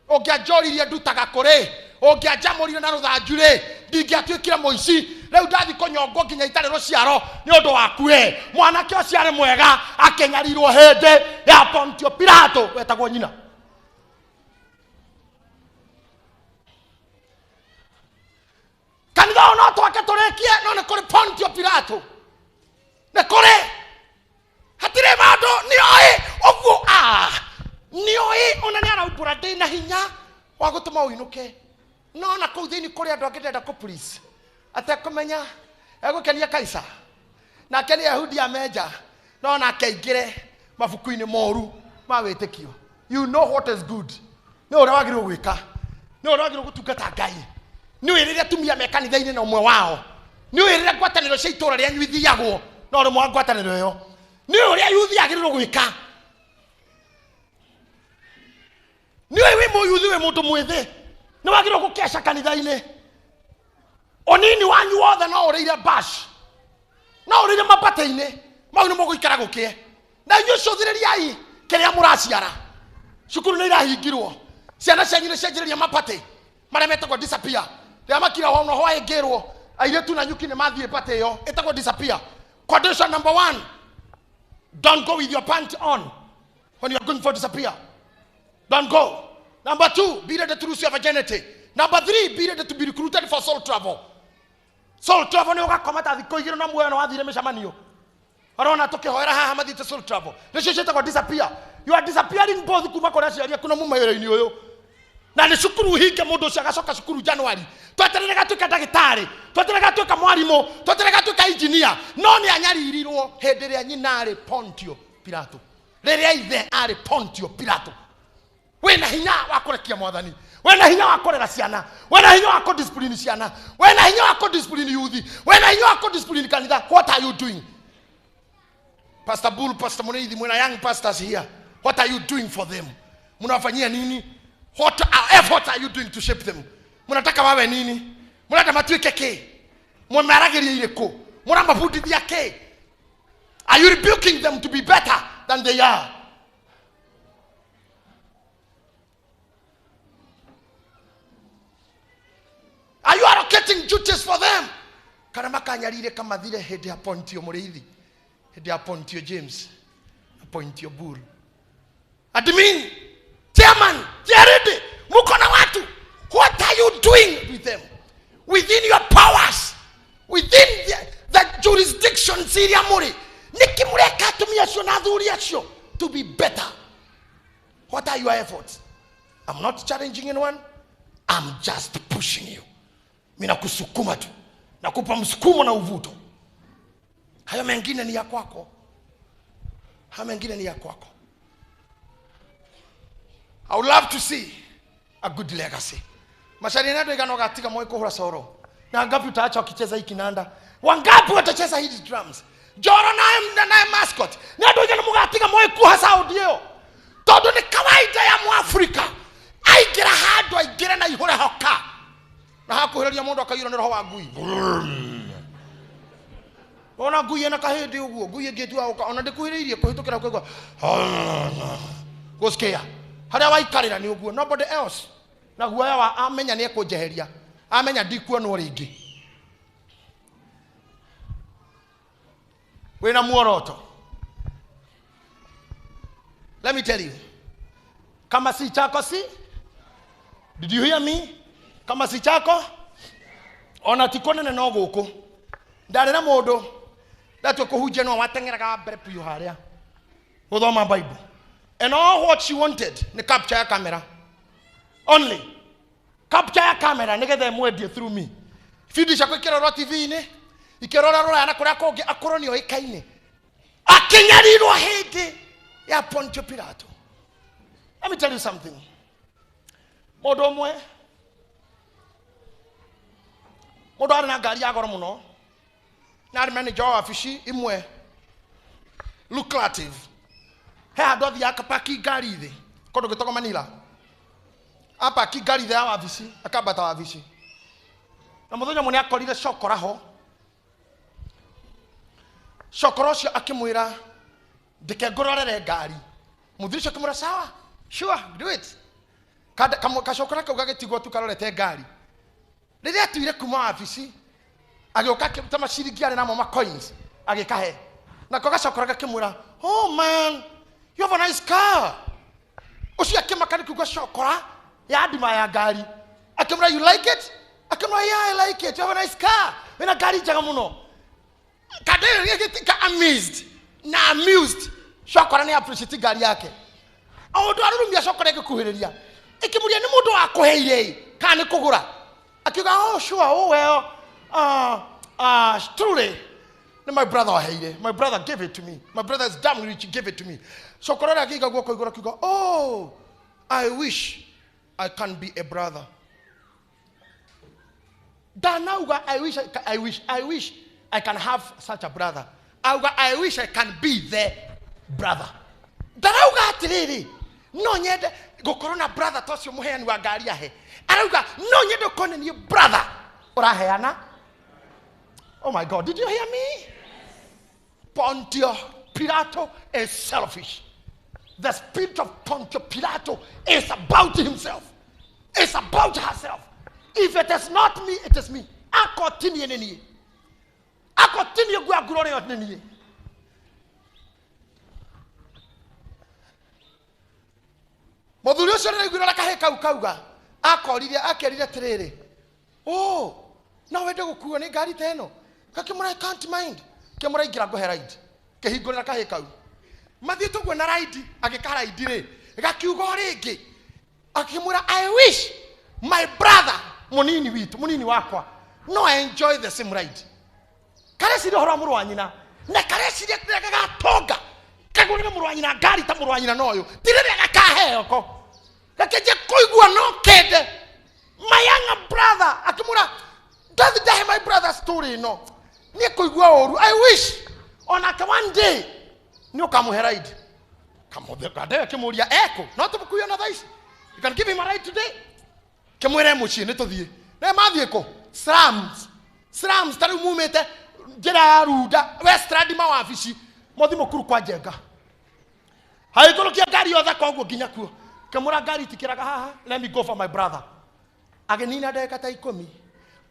ũngĩanjoririe ndutaga kũrĩ, ũngĩanjamũrire na rũthanju rĩ, ndingĩatuĩkire mũici, rĩu ndathi kũnyongwo nginya itarĩ rũciaro nĩ ũndũ waku we. Mwanake ũcio arĩ mwega akĩnyarirwo hĩndĩ ya Pontio Pilato wetagwo nyina. Kanitha ũyũ no twake tũrĩkie, no nĩ kũrĩ Pontio Pilato, nĩ kũrĩ, hatirĩ mandũ nĩoĩ ũguo, nĩoĩ ona nĩ araumbũra ndĩna hinya wa gũtũma ũinũke, no na kũu thĩinĩ kũrĩ andũ angĩ ndĩrenda kũ please atekũmenya egũkenia Kaisa, nake nĩ Yahudi amenja, no nake aingĩre mabuku-inĩ moru ma wĩtĩkio. You know what is good, nĩ ũrĩa wagĩrĩirwo gwĩka, nĩ ũrĩa wagĩrĩirwo gũtungata Ngai, nĩ ũĩ rĩrĩa atumia me kanitha-inĩ na ũmwe wao, nĩ ũĩ rĩrĩa ngwatanĩro cia itũũra rĩanyu ithiagwo na ũrĩmwe wa ngwatanĩro ĩyo, nĩ ũĩ ũrĩa yuthi agĩrĩirwo gwĩka, nĩ ũĩ wĩ mũyuthi, wĩ mũndũ mwĩthĩ, nĩ wagĩrĩirwo gũkeca kanitha-inĩ. Ũnini wanyu wothe no ũrĩire bash, no ũrĩire mabate-inĩ mau, nĩ mũgũikara gũkĩe. Na inyuĩ cũthĩrĩriai kĩrĩa mũraciara. Cukuru nĩ irahingirwo, ciana cianyu nĩ cianjĩrĩria mapatĩ marĩa metagwo disappear. Rĩrĩa makira ona hwaĩ ngĩrwo airĩtu na nyuki nĩ mathiĩ patĩ ĩyo ĩtagwo disappear. Condition number 1, don't go with your pant on when you are going for disappear. Don't go. Number 2, be ready to lose your virginity. Number 3, be ready to be recruited for soul travel. Soul travel nĩ ũgakoma ta thikũ igĩrĩ na muoyo na wathire mĩcemanio. Arona tũkĩhoera haha mathiĩte soul travel. Nĩcio ciĩtagwo disappear. You are disappearing both kuma kũrĩ aciari aku na muma wĩra-inĩ ũyũ. Na nĩ cukuru hinge mũndũ ũcio agacoka cukuru January. Tweterere gatuĩka ndagĩtarĩ, tweterere gatuĩka mwarimũ, tweterere gatuĩka engineer. No nĩ anyaririrwo hĩndĩ ĩrĩa nyina arĩ Pontio Pilato, rĩrĩa ithe arĩ Pontio Pilato. Wĩna hinya wa kũrekia mwathani, wĩna hinya wa kũrera ciana, wĩna hinya wa kũdiscipline ciana, wĩna hinya wa kũdiscipline youth, wĩna hinya wa kũdiscipline kanitha. What are you doing? Pastor Bull, Pastor Munithi, mwena young pastors here, what are you doing for them? Mnawafanyia nini? What efforts are you doing to shape them? Mnataka wawe nini? Mnataka matuike kĩ? Mwamaragĩria irĩkũ? Mũramabundithia kĩ? Are you rebuking them to be better than they are? Are you allocating duties for them? Kana makanyarire kamathire hĩndĩ ya Pontio Mũrĩithi, hĩndĩ ya Pontio James na Pontio Bull. Admin, chairman, Jared, muko na watu. What are you doing with them? Within your powers, within the jurisdiction iria mũrĩ, nĩkĩ mũreka atumia acio na athuri acio to be better? What are your efforts? I'm not challenging anyone. I'm just pushing you. Mimi nakusukuma tu. Nakupa msukumo na uvuto. Hayo mengine ni ya kwako. Hayo mengine ni ya kwako. I would love to see a good legacy. Mashari nado igano gatika moyo kuhura soro. Na ngapi utaacha wakicheza hii kinanda? Wangapi watacheza hizi drums? Joro naye naye mascot. Nado igano mugatika moyo kuha sound hiyo. Tondu ni kawaida ya Mwafrika. Aingĩra handũ aingĩre na ihũre hoka. Na hakuhĩrĩria mũndũ akaiyũrwo nĩ roho wa ngui. Ona ngui ĩna kahĩndĩ ũguo, ngui ĩngĩtua gũka, ona ndĩkuhĩrĩirie kũhĩtũkĩra kũigua. Gũsikia. Harĩa waikarĩra nĩ ũguo, nobody else. Na guoya wa amenya nĩ ekũnjeheria. Amenya ndikuonwo rĩngĩ. Wĩna muoroto. Let me tell you. Kama si chako si? Did you hear me? Kama si chako? Ona ti kũnene no gũkũ. Ndarĩ na mũndũ ndatua kũhunjia no wateng'eraga wa mbere biũ harĩa gũthoma Bible. And all what she wanted nĩ capture ya camera. Only capture ya camera nĩgetha ĩmwendie through me. Video ciakwa ikĩrorwo TV-inĩ, ikĩrora rũraya na kũrĩa kũngĩ akorwo nĩ oĩkaine. Akĩnyarirwo hĩndĩ ya Pontio Pilato. Let me tell you something. Mũndũ ũmwe mũndũ arĩ na ngari ya goro mũno na arĩ manager wa wabici imwe lucrative. He handũ athiaga akapaki ngari thĩ kũndũ gwĩtagwo Manila. Apaki ngari thĩ ya wabici akambata wabici. Na mũthenya ũmwe nĩ akorire cokora ho. Cokora ũcio akĩmwĩra ndeke ngũrorere ngari. Mũthuri ũcio akĩmwĩra sawa, sure, do it. Kacokora kau gagĩtigwo tu karorete ngari. Rĩrĩa atuire kuma wabici agĩũka akĩruta maciringi arĩ namo ma coins agĩkahe. Nako gacokora gakĩmwĩra, oh man, you have a nice car. Ũcio akĩmaka nĩ kuga cokora ya ndima ya ngari. Akĩmwĩra, you like it? Akĩmwĩra, yeah, I like it. You have a nice car. Wĩna ngari njega mũno. Kadere gĩgĩtuĩka amazed na amused. Cokora nĩ appreciate ngari yake. O ũndũ arurumia cokora ĩgĩkuhĩrĩria. Ĩkĩmũria nĩ mũndũ wakũheire ĩ kana nĩ kũgũra. Akiuga, oh sure, oh well, truly nĩ my brother waheire. My brother gave it to me. My brother is damn rich, he gave it to me. Cokora ũrĩa akĩiga guoko igũrũ akiuga, oh, I wish I can be a brother. Ndanauga, I wish I, I wish, I wish I can have such a brother. Auga, I wish I can be the brother. Ndarauga atĩrĩrĩ, no nyende gũkorwo na brother ta ũcio mũheani wa ngari ahe. Arauga, no nyende gũkorwo nĩ niĩ brother ũraheana. Oh my God, did you hear me? Pontio Pilato is selfish. The spirit of Pontio Pilato is about himself. It's about herself. If it is not me, it is me. Akotinie nĩ niĩ. Akotinie ngua nguro rĩo nĩ niĩ. Mũthuri ũcio rĩrĩa aiguire ũrĩa kahĩĩ kau kauga, akorire, akerire atĩrĩrĩ, oh, no wende gũkuo nĩ ngari ta ĩno? Gakĩmwĩra, I can't mind. Kĩmwĩra, ingĩra ngũhe ride. Kĩhingũrĩra kahĩĩ kau. Mathiĩte ũguo na ride, agĩka ride rĩ, gakiuga o rĩngĩ. Akĩmwĩra, I wish my brother mũnini witũ, mũnini wakwa, no enjoy the same ride. Kareciria ũhoro wa mũrũ wa nyina, na kareciria rĩrĩa gagatonga, kagũrĩre mũrũ wa nyina ngari ta mũrũ wa nyina na ũyũ, ti rĩrĩa gakaheo ko. Gakĩanjia kũigua no kende. My younger brother, akĩmwĩra, ndathi ndahe my brother story ĩno, niĩ kũigua ũru, I wish onake one day nĩ ũkamũhe ride. Kamũthe kandege akĩmũria ekũ, no tũmũkuie ona thaa ici. You can give him a ride today. Kĩmwĩre mũciĩ nĩ tũthiĩ. Na mathiĩ kũ? Slums. Slums ta rĩu mumĩte njĩra ya Runda, Westland mawabici, mũthiĩ mũkuru kwa Njenga. Agĩikũrũkia ngari yothe koguo nginya kuo. Kĩmwĩra ngari itikĩraga haha, let me go for my brother. Agĩnina ndagĩka ta ikũmi.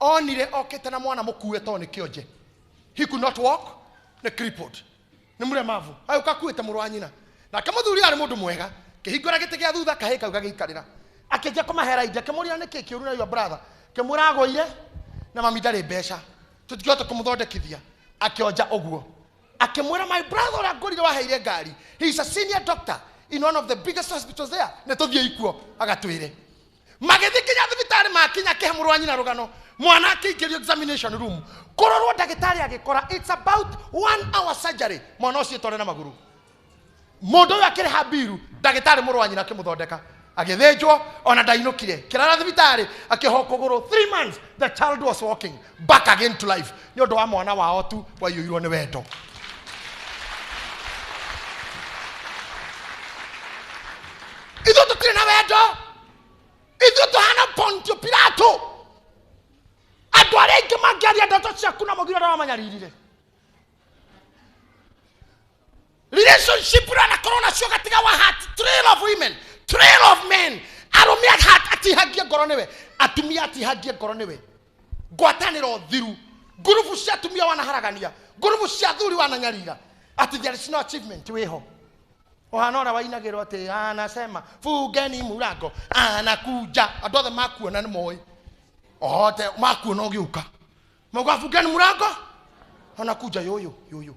Onire okĩte na mwana mũkue tondũ nĩ kĩonje. He could not walk, nĩ crippled. Nĩ mũremavu. Agĩũka akuĩte mũrũ wa nyina. Nake mũthuri arĩ mũndũ mwega. Kĩhingũra gĩtĩ gĩa thutha, kahĩĩ kau gagĩikarĩra. Akĩanjia kũmahe ride, akĩmũria nĩkĩ kĩũru na your brother. Kĩmwĩra agũire na mami ndarĩ mbeca. Tũtingĩhota kũmũthondekithia. Akĩonja ũguo. Akĩmwĩra my brother ũrĩa ngũrire waheire ngari. He is a senior doctor in one of the biggest hospitals there. Nĩ tũthiĩ ikuo agatwĩre. Magĩthiĩ nginya thibitarĩ, makinya akĩhe mũrũ wa nyina rũgano. Mwana akĩingĩrio examination room. Kũrorwo ndagĩtarĩ agĩkora it's about 1 hour surgery. Mwana ũcio etware na magũrũ. Mũndũ ũyũ akĩrĩha mbiru, ndagĩtarĩ mũrũ wa nyina akĩmũthondeka. Agĩthĩnjwo, ona ndainũkire. Kĩrara thibitarĩ, akĩohwo kũgũrũ. 3 months, the child was walking back again to life. Nĩ ũndũ wa mwana wao tu waiyũirwo nĩ wendo. Ithuĩ tũtirĩ na wendo. Ithuĩ tũhana Pontio Pilato. Andũ arĩa aingĩ mangĩaria ndeto ciaku na mũgiro ũrĩa wamanyaririre. Relationship ũrĩa wanakorwo nacio gatiga wa heart, trail of women, trail of men. Arũme atihangie ngoro nĩwe, atumia atihangie ngoro nĩwe. Ngwatanĩro thiru, ngurubu cia atumia wanaharagania, ngurubu cia athuri wananyarira. Ati there is no achievement wĩho. Ũhana ũrĩa wainagĩrwo atĩ anasema fungeni murango anakuja. Andũ othe makuona nĩ moĩ. Ote makuona ũgĩũka. Mauga fungeni murango. Anakuja yoyo yoyo.